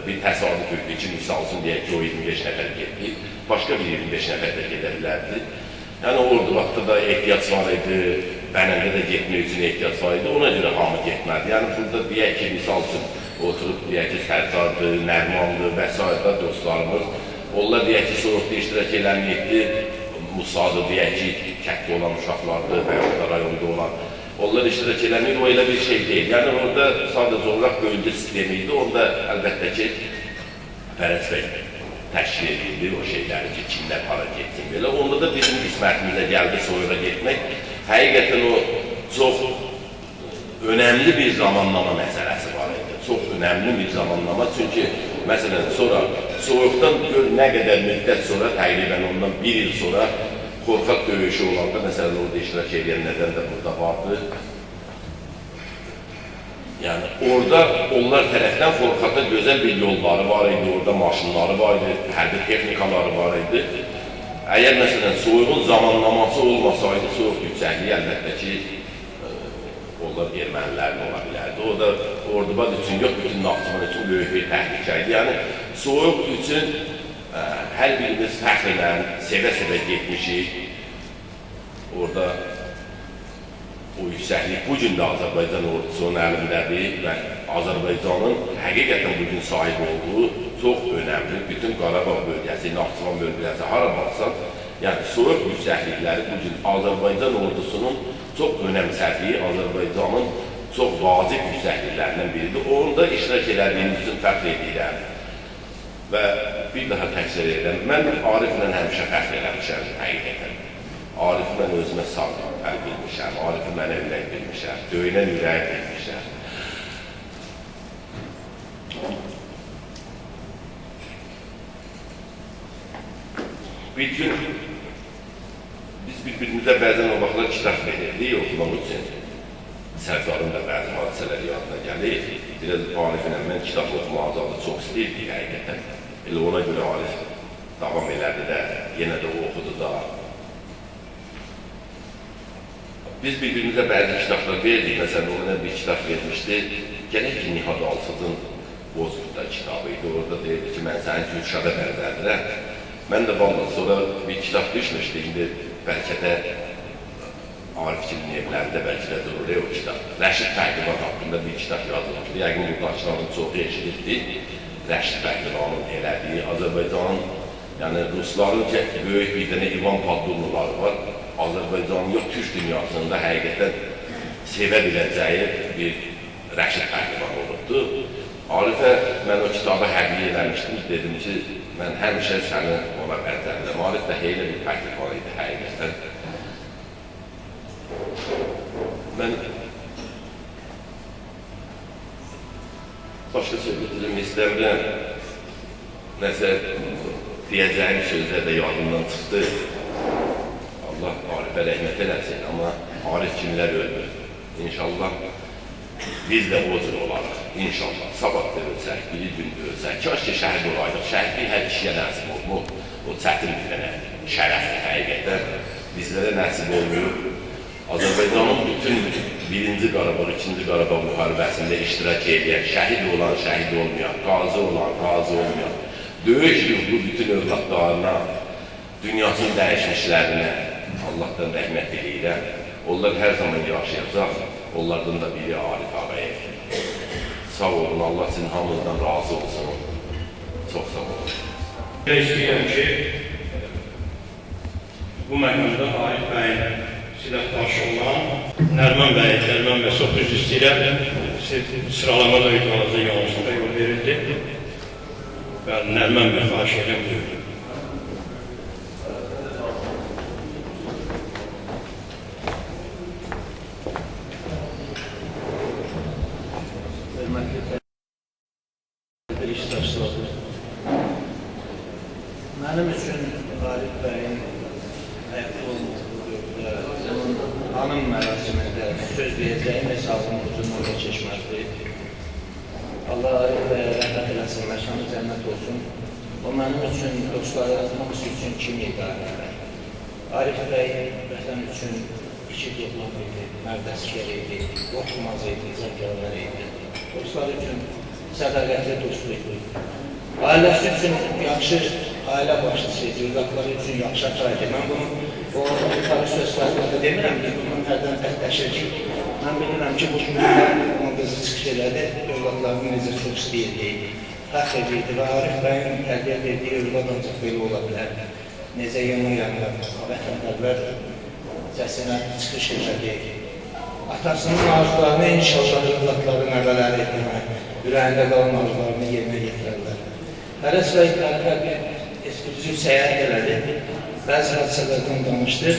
bir təsadüf idi ki, misal üçün deyək ki, o 25 nəfər getdi, başqa bir 25 nəfər də gedə bilərdi. Yəni Ordubadda da ehtiyac var idi, Bənəndə də getmək üçün ehtiyac var idi, ona görə hamı getmədi. Yəni burada deyək ki, misal üçün oturub deyək ki, Sərdardır, Nərmandır və s. da dostlarımız, onlar deyək ki, soyuqda iştirak eləməyibdi, Musadır deyək ki, kənddə olan uşaqlardır və yaxud da rayonda olan. Onlar iştirak eləmir, o elə bir şey deyil. Yəni orada sadəcə olaraq bölgü sistemi idi, onda əlbəttə ki, Fərəz bəy təşkil edildi o şeyləri ki, kimlər hara getsin belə. Onda da bizim qismətimizə gəldi soyuğa getmək. Həqiqətən o çox önəmli bir zamanlama məsələsi var idi. Çox önəmli bir zamanlama, çünki məsələn sonra soyuqdan gör nə qədər müddət sonra, təqribən ondan bir il sonra Xorxat döyüşü olanda, məsələn orada iştirak edənlərdən də burada vardı. Yəni orada onlar tərəfdən Xorxata gözəl bir yolları var idi, orada maşınları var idi, hərbi texnikaları var idi. Əgər məsələn soyuğun zamanlaması olmasaydı, soyuq yüksəkliyi əlbəttə ki, onlar ermənilərin ola bilərdi. O da Ordubad üçün yox, bütün Naxçıvan üçün böyük bir təhlükə idi. Yəni soyuq üçün hər birimiz fəxrlə, sevə-sevə getmişik. Orada o yüksəklik bu gün də Azərbaycan ordusunun əlindədir və Azərbaycanın həqiqətən bugün sahib olduğu çox önəmli, bütün Qarabağ bölgəsi, Naxçıvan bölgəsi, hara baxsan, yəni soyuq yüksəklikləri bugün Azərbaycan ordusunun çox önəmsədiyi, Azərbaycanın çox vacib yüksəkliklərindən biridir. Onda iştirak elədiyimiz üçün fəxr edirəm. Və bir daha təkrar edirəm, mən Ariflə həmişə fəxr eləmişəm, həqiqətən. Arifi mən özümə sağ əl bilmişəm, Arifi mənə ürək bilmişəm, döyünən ürək bilmişəm. Bir gün biz bir-birimizə bəzən o vaxtlar kitab verirdik oxumaq üçün. Sərdarın da bəzi hadisələri yadına gəlir. Biraz Ariflə mən kitab oxumağı azadı çox istəyirdik həqiqətən. Elə ona görə Arif davam elədi də, yenə də o oxudu da. Biz bir-birimizə bəzi kitablar verdik. Məsələn, o mənə bir kitab vermişdi. Gərək ki, Nihat Alsızın Bozqurtda kitabı idi. Orada deyirdi ki, mən səni Gülşada bənzədirəm. Mən də vallahi sonra bir kitab düşmüşdü. İndi bəlkə də Arifçinin evlərində bəlkə də durur o kitab. Rəşid Pəhlivan haqqında bir kitab yazılmışdı. Yəqin buradakilərin çoxu eşidibdi. Rəşid Pəhlivanın elədiyi Azərbaycanın, yəni rusların ki, böyük bir dənə İvan Paddurluları var. Azərbaycanın yox, Türk dünyasında həqiqətən sevə biləcəyi bir Rəşid Pəhlivan olubdu. Arifə mən o kitabı hədiyyə eləmişdim. Dedim ki, mən həmişə səni ona bənzərdim. Arif də heylə bir pəhlivan idi həqiqətən. Mən başqa söz bitirmək istəmirəm. Nəsə deyəcəyim sözlər də yadımdan çıxdı. Allah Arifə rəhmət eləsin, amma Arif kimlər ölmür. İnşallah biz də o cür olarıq. İnşallah sabah da ölsək, bir gün də ölsək. Kaş ki şəhid olaydıq. Şəhidlik hər kişiyə nəsib olmur. O çətin bir dənə şərəfdir həqiqətən. Bizlərə nəsib olmuyor. Azərbaycanın bütün 1-ci Qarabağ, 2-ci Qarabağ müharibəsində iştirak edən, şəhid olan, şəhid olmayan, qazi olan, qazi olmayan, döyüş ruhlu bütün övladlarına, dünyasının dəyişmişlərinə Allahdan rəhmət diləyirəm. Onlar hər zaman yaşayacaq, onlardan da biri Arif Ağayevdir. Sağ olun, Allah sizin hamınızdan razı olsun. Çox sağ olun. İstəyirəm ki, bu məqamda Arif bəyin silahdaşı olan Nərman bəy, Nərman bəy çox üzr istəyirəm. Sıralamada bir balaca yanlışlığa yol verildi. Bəli, Nərman bəy, xahiş edirəm, buyurun. Hörmətli tədbir iştirakçıları, mənim üçün Arif bəyin həyatda olmadığı dövrdə, onun hanım mərasimində söz deyəcəyim hesabının ucundan da keçməzdi. Allah Arif bəyə rəhmət eləsin, məkanı cənnət olsun. O mənim üçün, dostlarım hamısı üçün kim idi Arif bəy? Arif bəy vətən üçün iki doğulan idi, mərd əsgər idi, qorxmaz idi, cəngavər idi. Dostları üçün sədaqətli dostu idi. Ailəsi üçün yaxşı ailə başçısı idi, övladları üçün yaxşı ata idi. Mən bunu o yuxarı söz sifətində demirəm ki, bunun hərdən dərdləşirdik. Mən bilirəm ki, bu gün onun qızı çıxış elədi, övladlarını necə çox istəyirdi, fəxr edirdi və Arif bəyin tərbiyə verdiyi övlad ancaq belə ola bilər. Necə yana-yana vətənpərvər cəsinə çıxış elədi. Atasının arzularını inşallah övladları, nəvələri, ürəyində qalan arzularını yerinə yetirərlər. Fərəz bəy tarixə bir eskluziv səyahət elədi, bəzi hadisələrdən danışdı.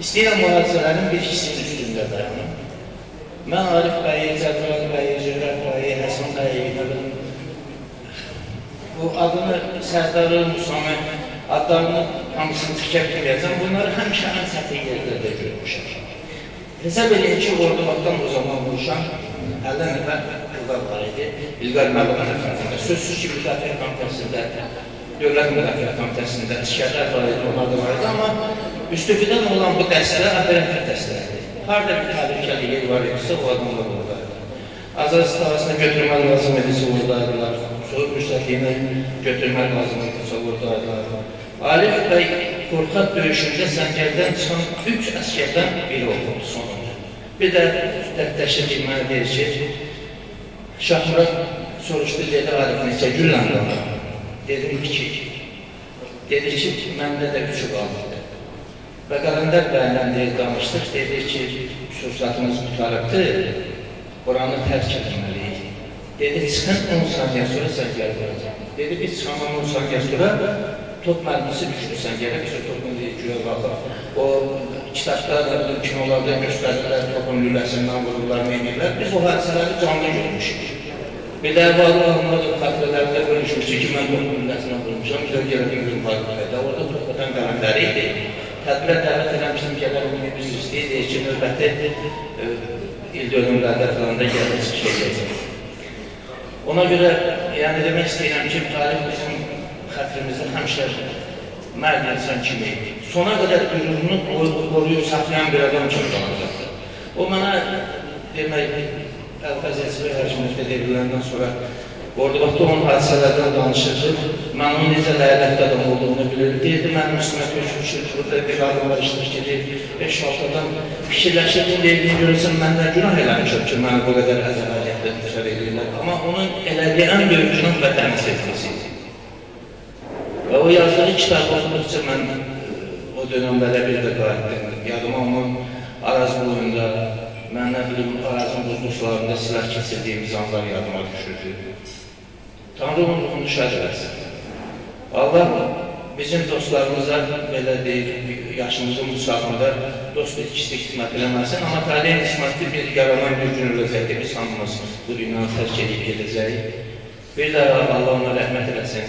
İstəyirəm bu hadisələrin bir ikisinin üstündə dayanım. Mən Arif bəyi, Cəbrayıl bəyi, Cöhrət bəyi, Həsən bəyi, nə bilim, bu adını, Sərdarı, Musanı, adlarını hamısını təkər bilməyəcəm. Bunları həmişə ən çətin yerlərdə görmüşəm. Hesab eləyin ki, Ordubaddan o zaman vuruşan 50 nəfər İlqar var idi. İlqar müəllimin nəfərində. Sözsüz ki, Müdafiə Komitəsində, Dövlət Müdafiə Komitəsində əsgərlər var idi, onlar da var idi. Amma üstüqüdən olan bu dəstə operativ dəstələrdir. Harada bir təhlükəli yer var idisə, o adamlar oradaydı. Azad istifasını götürmək lazım idisə, oradaydılar. Soyuq müstəqliyini götürmək lazım idisə, oradaydılar. Arif bəy Qorxaq döyüşündə səngərdən çıxan 3 əsgərdən biri oldu sonunda. Bir də dərdləşirdik, mənə deyir ki, Şahmurad soruşdu, dedi Arif neçə güllən qaldı? Dedim 2. Dedi ki, məndə də 3-ü qaldı. Və Qələndər bəylə deyir, danışdıq, dedi ki, sursatımız qurtarıbdır, oranı tərk etməliyik. Dedi, çıxın 10 saniyə sonra səngər vuracaq. Dedi, biz çıxandan 10 saniyə sonra top mərmisi düşdü səngərə, biz o topun deyir, güyə baxıb. O kitabda, nə bilim, kinolarda göstərirlər, topun lüləsindən vururlar, neynirlər. Biz o hadisələri canlı görmüşük. Bir də əvvəl alınmadı, xatirələrində bölüşmüşdü ki, mən topun lüləsindən vurmuşam, biz o gələcək gün Arif orada top atan qələmləri idi. Tədbirə dəvət eləmişdim, gələr onu üzr istəyir, deyir ki, növbəti il dönümlərdə falan da gəlir, çıxış edəcək. Ona görə, yəni demək istəyirəm ki, tarix bizim xətrimizdə həmişə mərd insan kimi, sona qədər qürurunu qoruyub saxlayan bir adam kimi qalacaqdır. O mənə, demək, Əlfəz Elçibəy Hacımovda devriləndən sonra Ordubadda olan hadisələrdən danışırdı. Mən onun necə ləyaqətli adam olduğunu bilirdim. Deyirdi, mənim üstümə tökmüşür, burada bir qadın var, iştirak edir, 5-6 adam. Fikirləşirdim, deyirdim, görürsən, mən nə günah eləmişəm ki, məni bu qədər əzəmətlə düçar edirlər. Amma onun elədiyi ən böyük günah vətəni sevgisi idi. Və o yazdığı kitabı oxuduqca mən o dönəmlərə bir də qayıtdım. Yadıma onun Araz boyunda, mən nə bilim, Arazın buzluqlarında silah keçirdiyimiz anlar yadıma düşürdü. Tanrı onun ruhunu şad eləsin. Allah bizim dostlarımıza, belə deyil, yaşımızın bu çağında dost itkisi xidmət eləməsin, amma taleyin qismətli bir yaranan bir gün öləcəkdir, biz hamımız bu dünyanı tərk edib gedəcəyik. Bir də Allah ona rəhmət eləsin.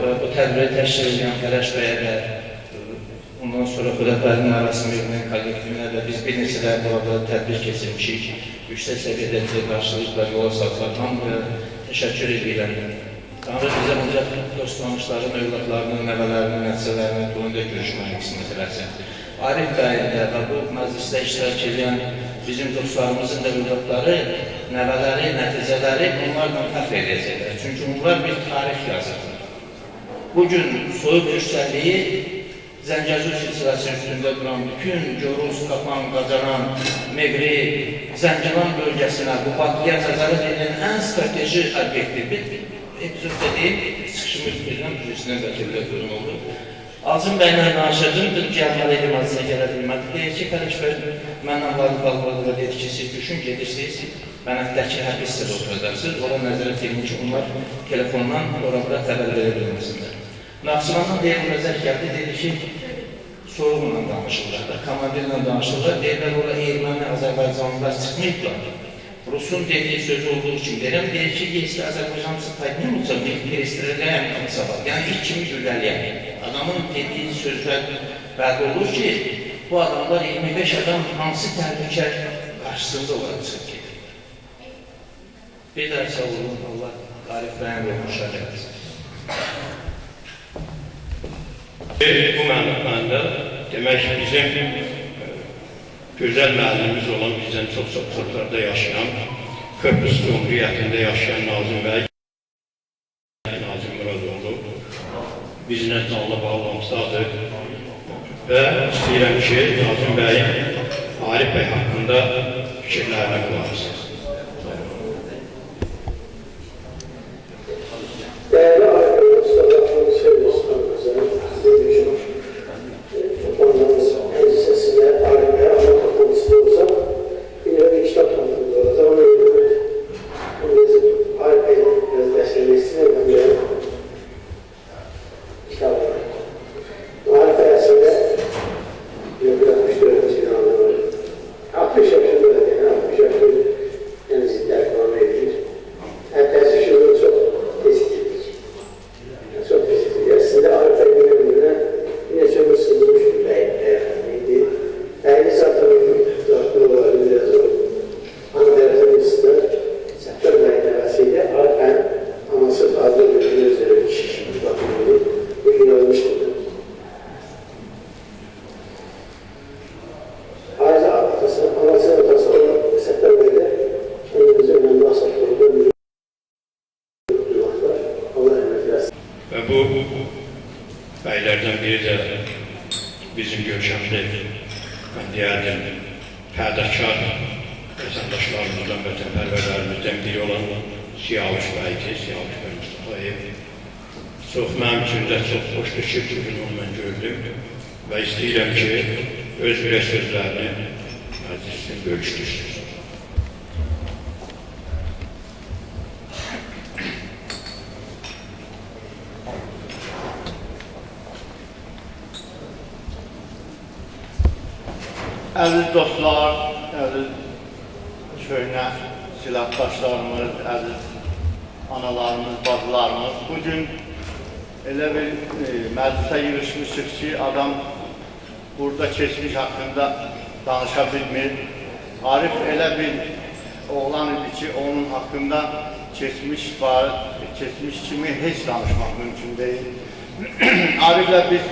Və bu tədbiri təşkil edən Fələş bəyə də, ondan sonra Xudafərin Mərasimiyyətinin kollektivinə də biz bir neçə dəfə burada tədbir keçirmişik. Yüksək səviyyədə bizə qarşılayıblar, yola saldılar. Hamıya təşəkkür edirəm. Tanrı bizə ancaq dost danışların, övladlarının, nəvələrinin, nəticələrinin toyunda görüşməyi qismət eləsin. Arif bəyin də və bu məclisdə iştirak edən bizim dostlarımızın da övladları, nəvələri, nəticələri bunlarla fəxr edəcəklər. Çünki onlar bir tarix yazırlar. Bugün soyuq yüksəlliyi Zəngəzur silsiləsi üstündə duran bütün Goruz, Qapan, Qacaran, Meğri, Zəngilan bölgəsinə, Qubadlıya nəzarət edilən ən strateji obyekti. Bir epizodda deyil, çıxışımı bitirirəm, üzrəsindən bəlkə biraz uzun oldu. Azim bəylə danışırdım, dedim ki, gəlməli idim, azizə gələ bilmədi. Deyir ki, Fələş bəy, mənlə Vaqif Alqoyla dedi ki, siz düşün, gedirsiniz, Bənəddəki hərbi hissədə oturacaqsınız. Ora nəzarət edin ki, onlar telefondan ora-bura xəbər verə bilməsinlər. Naxçıvandan deyir, bura zəng gəldi, dedi ki, soyuqla danışırlar, komandirlə danışırlar, deyirlər, ora erməni, azərbaycanlılar çıxmayıblar. Rusun dediyi sözü olduğu kimi deyirəm, deyir ki, если azərbaycanlısı поднимутся, мы их перестреляем как собак. Yəni, ilk kimi güllələyəm. Adamın dediyi sözlər bəlli olur ki, bu adamlar 25 adam hansı təhlükə qarşısında olaraq çıxıb gedirlər. Bir daha sağ olun, Allah Arif bəyin ruhunu şad eləsin. Bu mənada demək bizim gözəl müəllimimiz olan, bizdən çox-çox uzaqlarda yaşayan, Köprüsü Cumhuriyyətində yaşayan Nazim bəy, Nazim Muradoğlu bizimlə canlı bağlantıdadır və istəyirəm ki, Nazim bəy, Arif bəy haqqında fikirlərinə qulaq asın. Dəyərli Arif bəy, Mustafa Söylüsü, toplandığımız məclisəsində Arif bəyə ana toplantısı olsa, bir də bir kitab tanıtımız olacaq. Ona görə Arif bəyə biraz dəstəkləmək istəyirəm, mən də kitab var. Arif bəy əslində 64-cü il anı var. 60 yaşında da, yəni 60 yaşında yəni zidlər falan edir. Təəssüf ki, bunu çox tez itirdik. Çox tez itirdik. Əslində Arif bəyin ömrünə bir neçə ömür sızılmış bir bəyəxəndi idi. Bəyini zaten dörtlü olardı, biraz o. Ana tərəfdən birisi Səttar bəyin nəvəsi idi. Arif bəyin anası fazla bir özləri kişi kimi baxımıydı. Bugün ölmüşdür. Ayrıca atası, anasının atası olan Səttar bəy də kendimizi önemli asaklarında duymaklar. Allah rəhmət eləsin. Və bu bəylərdən biri də bizim görkəmli, mən deyərdim, fədakar vətəndaşlarımızdan, vətənpərvərlərimizdən biri olan Siyavuş bəydir, Siyavuş bəy Mustafayev. Çox mənim üçün də çox xoşdur ki, bugün onu mən gördüm və istəyirəm ki, öz ürək sözlərini məclisin bölüşdürsün. Əziz dostlar, əziz köhnə silahdaşlarımız, əziz analarımız, bacılarımız, bugün elə bir məclisə yığışmışıq ki, adam burada keçmiş haqqında danışa bilmir. Arif elə bir oğlan idi ki, onun haqqında keçmiş kimi heç danışmaq mümkün deyil. Ariflə biz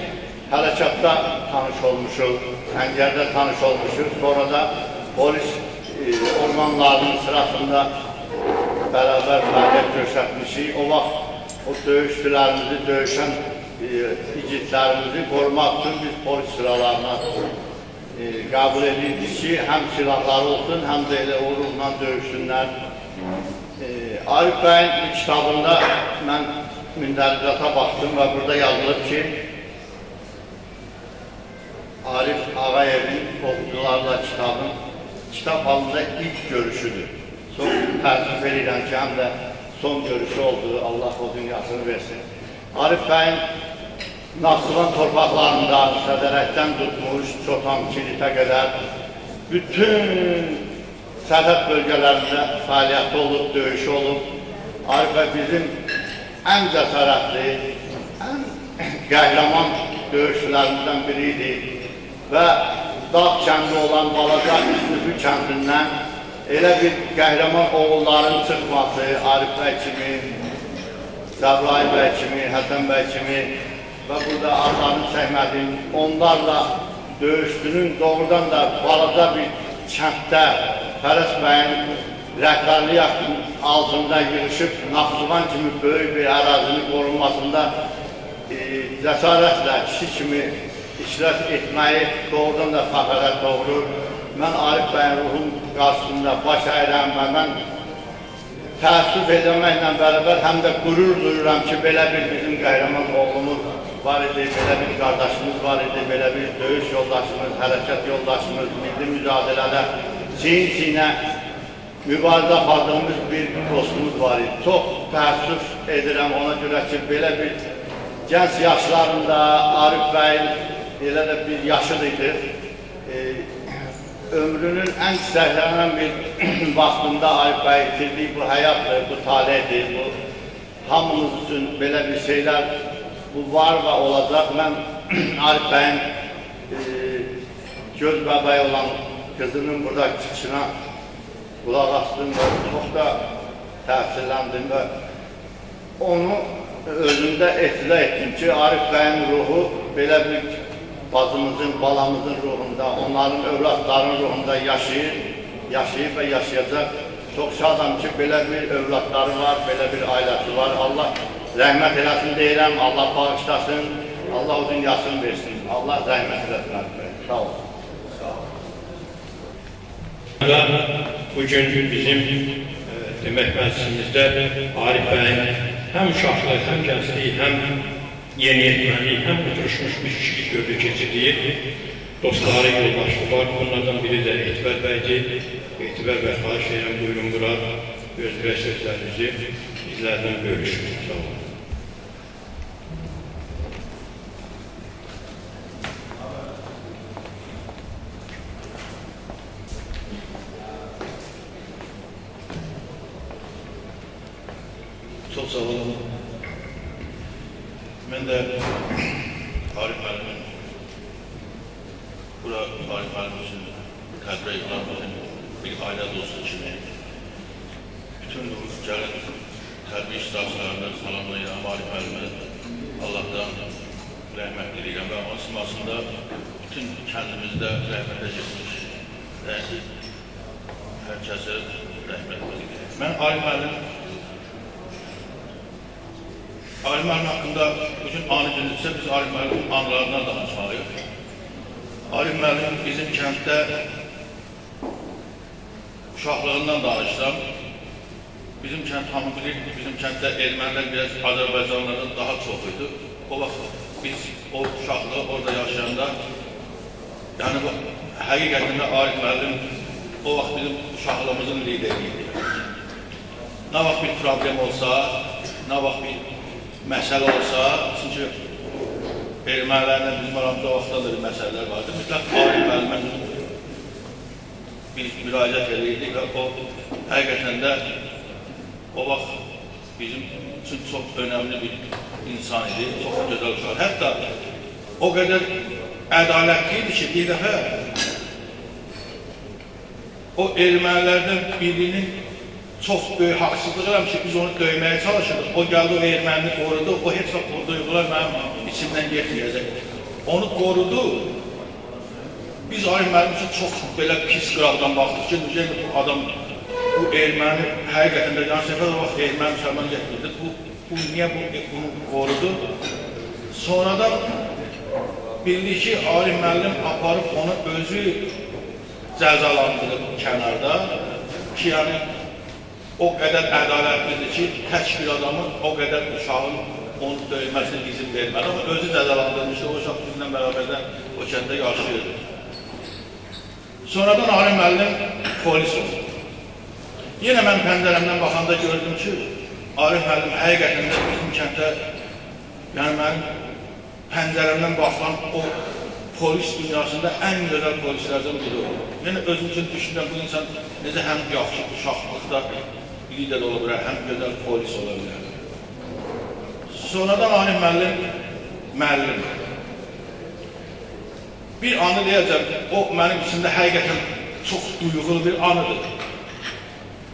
hərəkatda tanış olmuşuq, Səngərdə tanış olmuşuq, sonra da polis ormanlarının sırasında bərabər fəaliyyət göstərmişik. O vaxt o döyüşçülərimizi, döyüşən igidlərimizi qorumaq üçün biz polis sıralarına qəbul edirdik ki, həm silahları olsun, həm də elə o ruhla döyüşsünlər. Arif bəyin bu kitabında mən mündəricata baxdım və burada yazılıb ki, Arif Ağayevin oxucularla kitabın kitab halında ilk görüşüdür. Çox təəssüf edirəm ki, həm də son görüşü oldu, Allah o dünyasını versin. Arif bəyin Naxçıvan torpaqlarında Sədərəkdən tutmuş, Çotan, Kilitə qədər bütün sərhəd bölgələrində fəaliyyəti olub, döyüşü olub. Arif bəy bizim ən cəsarətli, ən qəhrəman döyüşçülərimizdən biri idi və dağ kəndi olan balaca Üstüfü kəndindən elə bir qəhrəman oğulların çıxması, Arif bəy kimi, Cəbrayil bəy kimi, Həsən bəy kimi və burada adlarını çəkmədiyim, onlarla döyüşçünün doğrudan da balaca bir kənddə Fərəs bəyin rəhbərliyi altında yığışıb Naxçıvan kimi böyük bir ərazinin qorunmasında cəsarətlə kişi kimi iştirak etməyi doğrudan da fəxrə doğurur. Mən Arif bəyin ruhun qarşısında baş əyirəm və mən təəssüf edəməklə bərabər həm də qürur duyuram ki, belə bir bizim qəhrəman oğlumuz var idi, belə bir qardaşımız var idi, belə bir döyüş yoldaşımız, hərəkət yoldaşımız, milli mücadilədə çiyin-çiyinə mübarizə apardığımız bir dostumuz var idi. Çox təəssüf edirəm ona görə ki, belə bir gənc yaşlarında Arif bəyin elə də bir yaşı idi. Ömrünün ən çiçəklənən bir vaxtında Arif bəy itirdiyi bu həyatdır, bu taledir, bu hamımız üçün belə bir şeylər bu var və olacaq. Mən Arif bəyin göz bəbəyi olan qızının burada çıxışına qulaq astım və çox da təsirləndim və onu özümdə ehtiza etdim ki, Arif bəyin ruhu belə bir bacımızın, balamızın ruhunda, onların övladlarının ruhunda yaşayır, yaşayır və yaşayacaq. Çox şadam ki, belə bir övladları var, belə bir ailəsi var. Allah rəhmət eləsin deyirəm, Allah bağışlasın, Allah o dünyasını versin. Allah rəhmət eləsin Arif bəy. Sağ olun. Bugün bizim demək məclisimizdə Arif bəyin həm uşaqlıq, həm gənclik, həm yeniyetməlik, həm oturuşmuş bir kişilik dövrü keçirdiyi dostları, yoldaşı var. Bunlardan biri də Etibar bəydir. Etibar bəy, xahiş edirəm, buyurun bura, öz ürək sözlərinizi bizlərdən bölüşün. Sağ olun. Çox sağ olun. Mən də Arif müəllimin, bura Arif müəllim üçün, tədbirə yığılan bir ailə dostu kimi bütün bu gələn tədbir iştirakçılarını salamlayıram. Arif müəllimi Allahdan rəhmət diləyirəm və onun simasında bütün kəndimizdə rəhmətə getmiş hər kəsə rəhmət diləyirəm. Mən Arif müəllim haqqında bugün anı gündürsə biz Arif müəllimin anılarından danışmalıyıq. Arif müəllim bizim kənddə uşaqlığından danışsam, bizim kənd hamı bilir ki, bizim kənddə ermənilər biraz Azərbaycanlılardan daha çox idi. O vaxt biz o uşaqlığı orada yaşayanda, yəni bu həqiqətən də Arif müəllim o vaxt bizim uşaqlığımızın lideri idi. Nə vaxt bir problem olsa, nə vaxt bir məsələ olsa, çünki ermənilərlə bizim aramızda o vaxtda da bir məsələlər vardı. Mütləq Arif müəllimə biz müraciət edirdik və o həqiqətən də o vaxt bizim üçün çox önəmli bir insan idi, çox gözəl uşaq. Hətta o qədər ədalətli idi ki, bir dəfə o ermənilərdən birinin çox böyük haqsızlıq eləmiş ki, biz onu döyməyə çalışırdıq. O gəldi, o ermənini qorudu, o heç vaxt o duyğular mənim içimdən getməyəcək. Onu qorudu. Biz Arif müəllim üçün çox belə pis qıraqdan baxdıq ki, bu adam Bu erməni həqiqətən də, yəni Səfər o vaxt erməni müsəlman getmirdi. Bu niyə bunu qorudu? Sonradan bildik ki, Arif müəllim aparıb onu özü cəzalandırıb kənarda ki, yəni o qədər ədalətlidir ki, tək bir adamın o qədər uşağın onu döyməsinə izin vermədi. Amma özü cəzalandırmışdı, o uşaq bizimlə bərabər də o kənddə yaşayırdı. Sonradan Arif müəllim polis oldu. Yenə mən pəncərəmdən baxanda gördüm ki, Arif müəllim həqiqətən də bizim kənddə, yəni mənim pəncərəmdən baxılan o polis dünyasında ən gözəl polislərdən biri oldu. Yəni özüm üçün düşünürəm, bu insan necə həm yaxşı uşaqlıqda lider ola bilər, həm gözəl polis ola bilər. Sonradan Arif müəllim müəllim. Bir anı deyəcəm, o mənim içimdə həqiqətən çox duyğulu bir anıdır.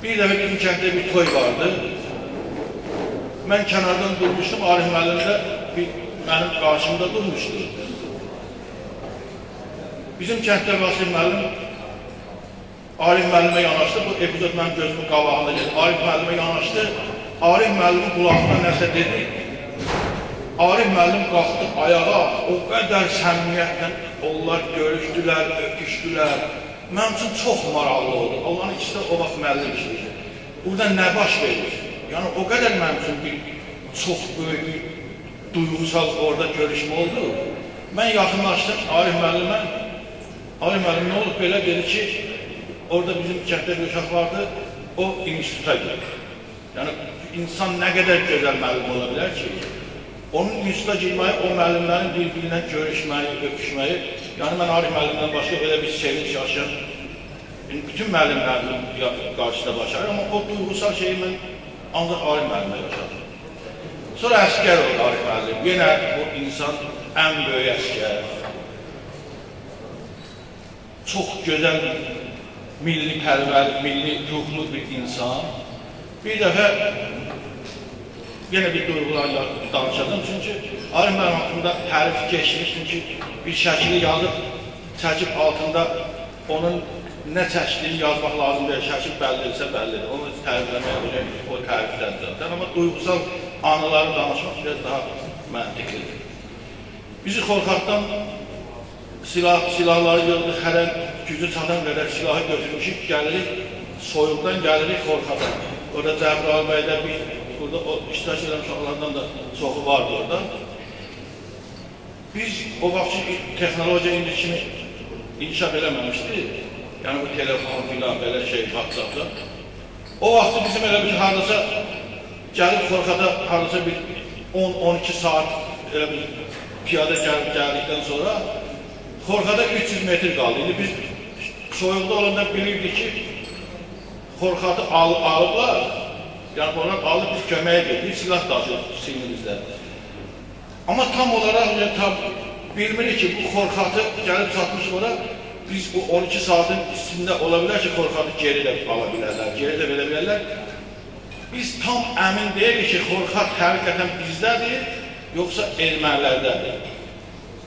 Bir dəfə bizim kənddə bir toy vardı. Mən kənardan durmuşdum, Arif müəllim də mənim qarşımda durmuşdu. Bizim kənddə Vasif müəllim Arif müəllimə yanaşdı. Bu epizod mənim gözümün qabağında gəldi. Arif müəllimə yanaşdı. Arif müəllimin qulağına nəsə dedi. Arif müəllim qalxdı ayağa. O qədər səmimiyyətlə onlar görüşdülər, öpüşdülər. Mənim üçün çox maraqlı oldu. Onların ikisi də o vaxt müəllim işləyir. Burada nə baş verir? Yəni o qədər mənim üçün bir çox böyük bir duyğusal orada görüşmə oldu. Mən yaxınlaşdım Arif müəllimə. Arif müəllim nə olub belə dedi ki, orada bizim kənddə bir uşaq vardı, o instituta girdi. Yəni insan nə qədər gözəl müəllim ola bilər ki, onun instituta girməyi, o müəllimlərin bir-birindən görüşməyi, öpüşməyi, yəni mən Arif müəllimdən başqa belə bir sevinç yaşayan, bütün müəllimlərin qarşısında başarır, amma o duyğusal şeyi mən ancaq Arif müəllimlə yaşadım. Sonra əskər oldu Arif müəllim. Yenə bu insan ən böyük əskər. Çox gözəl milli pərvər, milli ruhlu bir insan. Bir dəfə yenə bir duyğularla danışacağım. Çünki Arif müəllim haqqında tərif keçmiş. Çünki bir şəkili yazıb, çəkib altında onun nə çəkdiyini yazmaq lazım deyil. Şəkil bəllidirsə bəllidir. Onu tərifləməyə o tərifdəndir zaten. Amma duyğusal anıları danışmaq biraz daha məntiqlidir. Bizi Xorxatdan silahları yığdıq, hərən gücü çatan qədər silahı götürmüşük, gəlirik, soyuqdan gəlirik Xorxata. Orada Cəbrayıl bəydə bir, burada o iştirak edən uşaqlardan da çoxu vardı orada. Biz o vaxt ki, texnologiya indi kimi inkişaf eləməmişdi. Yəni bu telefon filan, belə şey, WhatsApp-da. O vaxtı bizim elə bir hardasa gəlib Xorxata hardasa bir 10-12 saat elə bir piyada gəlib gəldikdən sonra Xorxata 300 metr qaldı. İndi biz soyuqda olanda bilirdik ki, Xorxatı alıblar, yəni onlar alıb biz köməyə getdik, silah daşıyıq sinimizdə. Amma tam olaraq tam bilmirik ki, bu Xorxatı gəlib çatmış ora, biz bu 12 saatın içində ola bilər ki, Xorxatı geri də ala bilərlər, geri də verə bilərlər. Biz tam əmin deyilik ki, Xorxat həqiqətən bizdədir, yoxsa ermənilərdədir.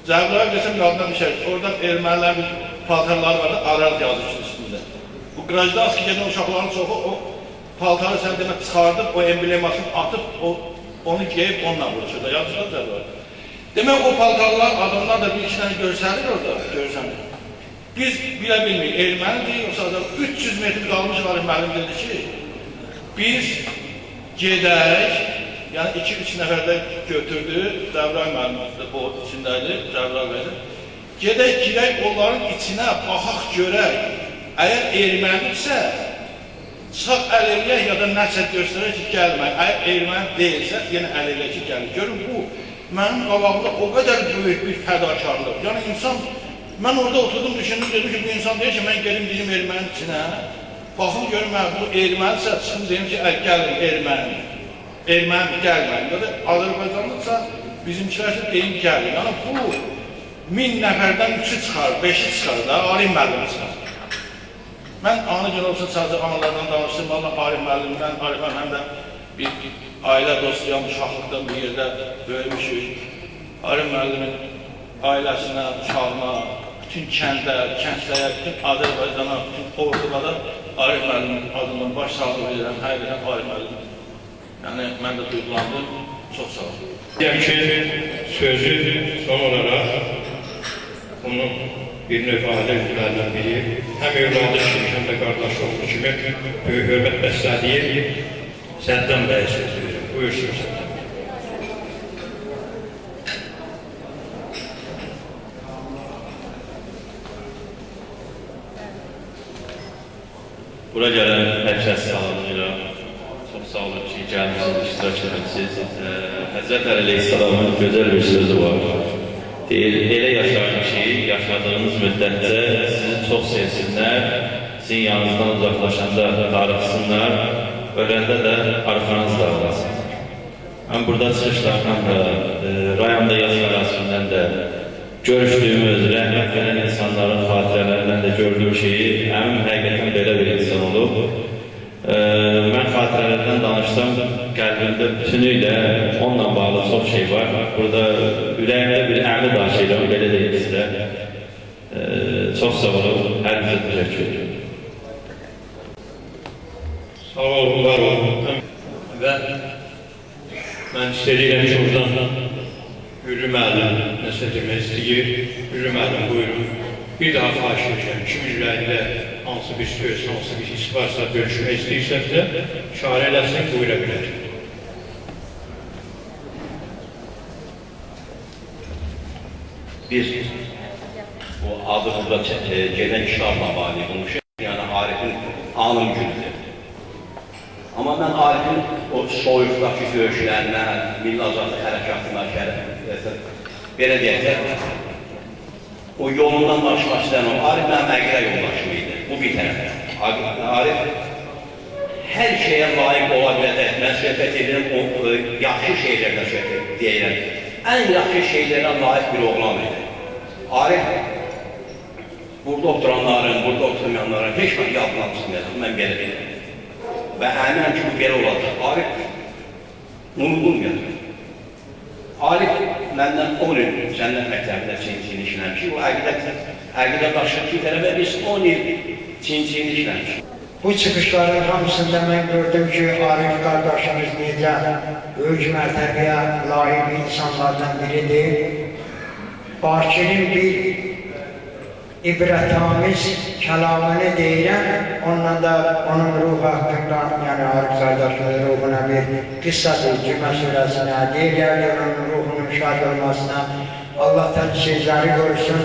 Cəbrayıl desəm yadına düşər, oradan ermənilər bir paltarları vardı, Aral yazmışdı üstündə. Bu qrajdanski gedən uşaqların çoxu o paltarı sən demə çıxardıb, o emblemasını atıb, onu geyib onunla vuruşurdu. Yazmışlar Cəbrayıl. Demək o paltarlar, adamlar da bir iki dənə görsənir orada, görsənir. Biz bilə bilmirik, ermənidir, yoxsa adam 300 metr qalmış var, müəllim dedi ki, biz gedək, yəni 2-3 nəfər də götürdü, Cəbrayıl müəllim o içindəydi, Cəbrayıl bəy. Gedək, girək onların içinə, baxaq, görək. Əgər ermənidirsə, çıxaq əl eləyək ya da nəsə göstərək ki, gəlmək. Əgər erməni deyilsə, yenə əl eləyək ki, gəlir. Görün, bu mənim qabağımda o qədər böyük bir fədakarlıq. Yəni insan, mən orada oturdum, düşündüm, dedim ki, bu insan deyir ki, mən gedim bizim ermənin içinə, baxım, görüm, bu ermənisə, çıxım, deyim ki, gəlin erməni. Erməni gəlməyin. Ya da Azərbaycanlıdırsa, bizimkilərsə deyim gəlin. Yəni bu 1000 nəfərdən 3-ü çıxar, 5-i çıxar da, Arif müəllimi çıxar. Mən anı gün olsa sadəcə anılardan danışdım. Valla Arif müəllimdən, Arif müəllim həm də bir ailə dostuyam, uşaqlıqdan bir yerdə böyümüşük. Arif müəllimin ailəsinə, uşağına, Bütün kəndə, kəndlərə, bütün Azərbaycana, bütün Orduqada Arif müəllimin adından baş sağlığı verirəm. Həqiqətən Arif müəllim. Yəni, mən də duyğulandım. Çox sağ olun. Deyəm ki, sözü son olaraq onun bir növ ailə üzvlərindən biri, həm övladı kimi, həm də qardaşı oğlu kimi böyük hörmət bəslədiyi Səddam bəyə söz verirəm. Buyursun Səddam bəy. Bura gələn hər kəs salamlayıram. Çox sağ olun ki, gəlmişsiniz, iştirak etmişsiniz. Həzrət Əli əleyhissalamın gözəl bir sözü var. Deyir, elə yaşayın ki, yaşadığınız müddətcə sizi çox sevsinlər, sizin yanınızdan uzaqlaşanda darıxsınlar, öləndə də arxanız dağılasın. Mən burada çıxışlardan da, rayonda yas mərasimindən də görüşdüyümüz, rəhmət verən insanların xatirələrindən də gördüyüm şeyi, əmim həqiqətən belə bir insan olub. Mən xatirələrdən danışsam, qəlbimdə bütünüylə onunla bağlı çox şey var. Burada ürəyimdə bir əmi daşıyıram, belə deyim sizə. Çox sağ olun, hər bizə təşəkkür edirəm. Sağ olun, var olun. Və mən istəyirəm ki, oradan Hürrü müəllim nəsə demək istəyir. Hürrü müəllim, buyurun. Bir daha xahiş edirəm, kimin ürəyində hansı bir söz, hansı bir his varsa, bölüşmək istəyirsə bizə işarə eləsin, buyura bilər. Biz bu adı burada gedən kitabla bağlı olmuşuq. Yəni Arifin anım günüdür. Amma mən Arifin o soyuqdakı döyüşlərinə, Milli Azadlıq Hərəkatına, belə deyək də, o yolundan danışmaq istəmirəm. Arif mənim əqidə yoldaşım idi. Bu bir tərəfdən. Arif hər şeyə layiq ola biləcək. Mən söhbət edirəm, o yaxşı şeylərdən söhbət deyirəm. Ən yaxşı şeylərə layiq bir oğlan idi. Arif burada oturanların, burada oturmayanların heç vaxt yadından çıxmayacaq. Mən belə bilirəm. Və əminəm ki, bu belə olacaq. Arif unudulmayacaq. Arif məndən 10 il Cənnət Məktəbində çinçini işləmişik. O əqidə daşır ki, tərəfə biz 10 il çinçini işləmişik. Bu çıxışların hamısında mən gördüm ki, Arif qardaşımız necə böyük mərtəbəyə layiq insanlardan biridir. Bakir'in bir ibrətamiz kəlamını deyirəm, onunla da onun ruhu haqqında, yəni Arif qardaşımızın ruhuna bir qıssadır, Cümə surəsinə, hədiyyə gəldi onun ruhunun şad olmasına, Allah təl sizləri qorusun.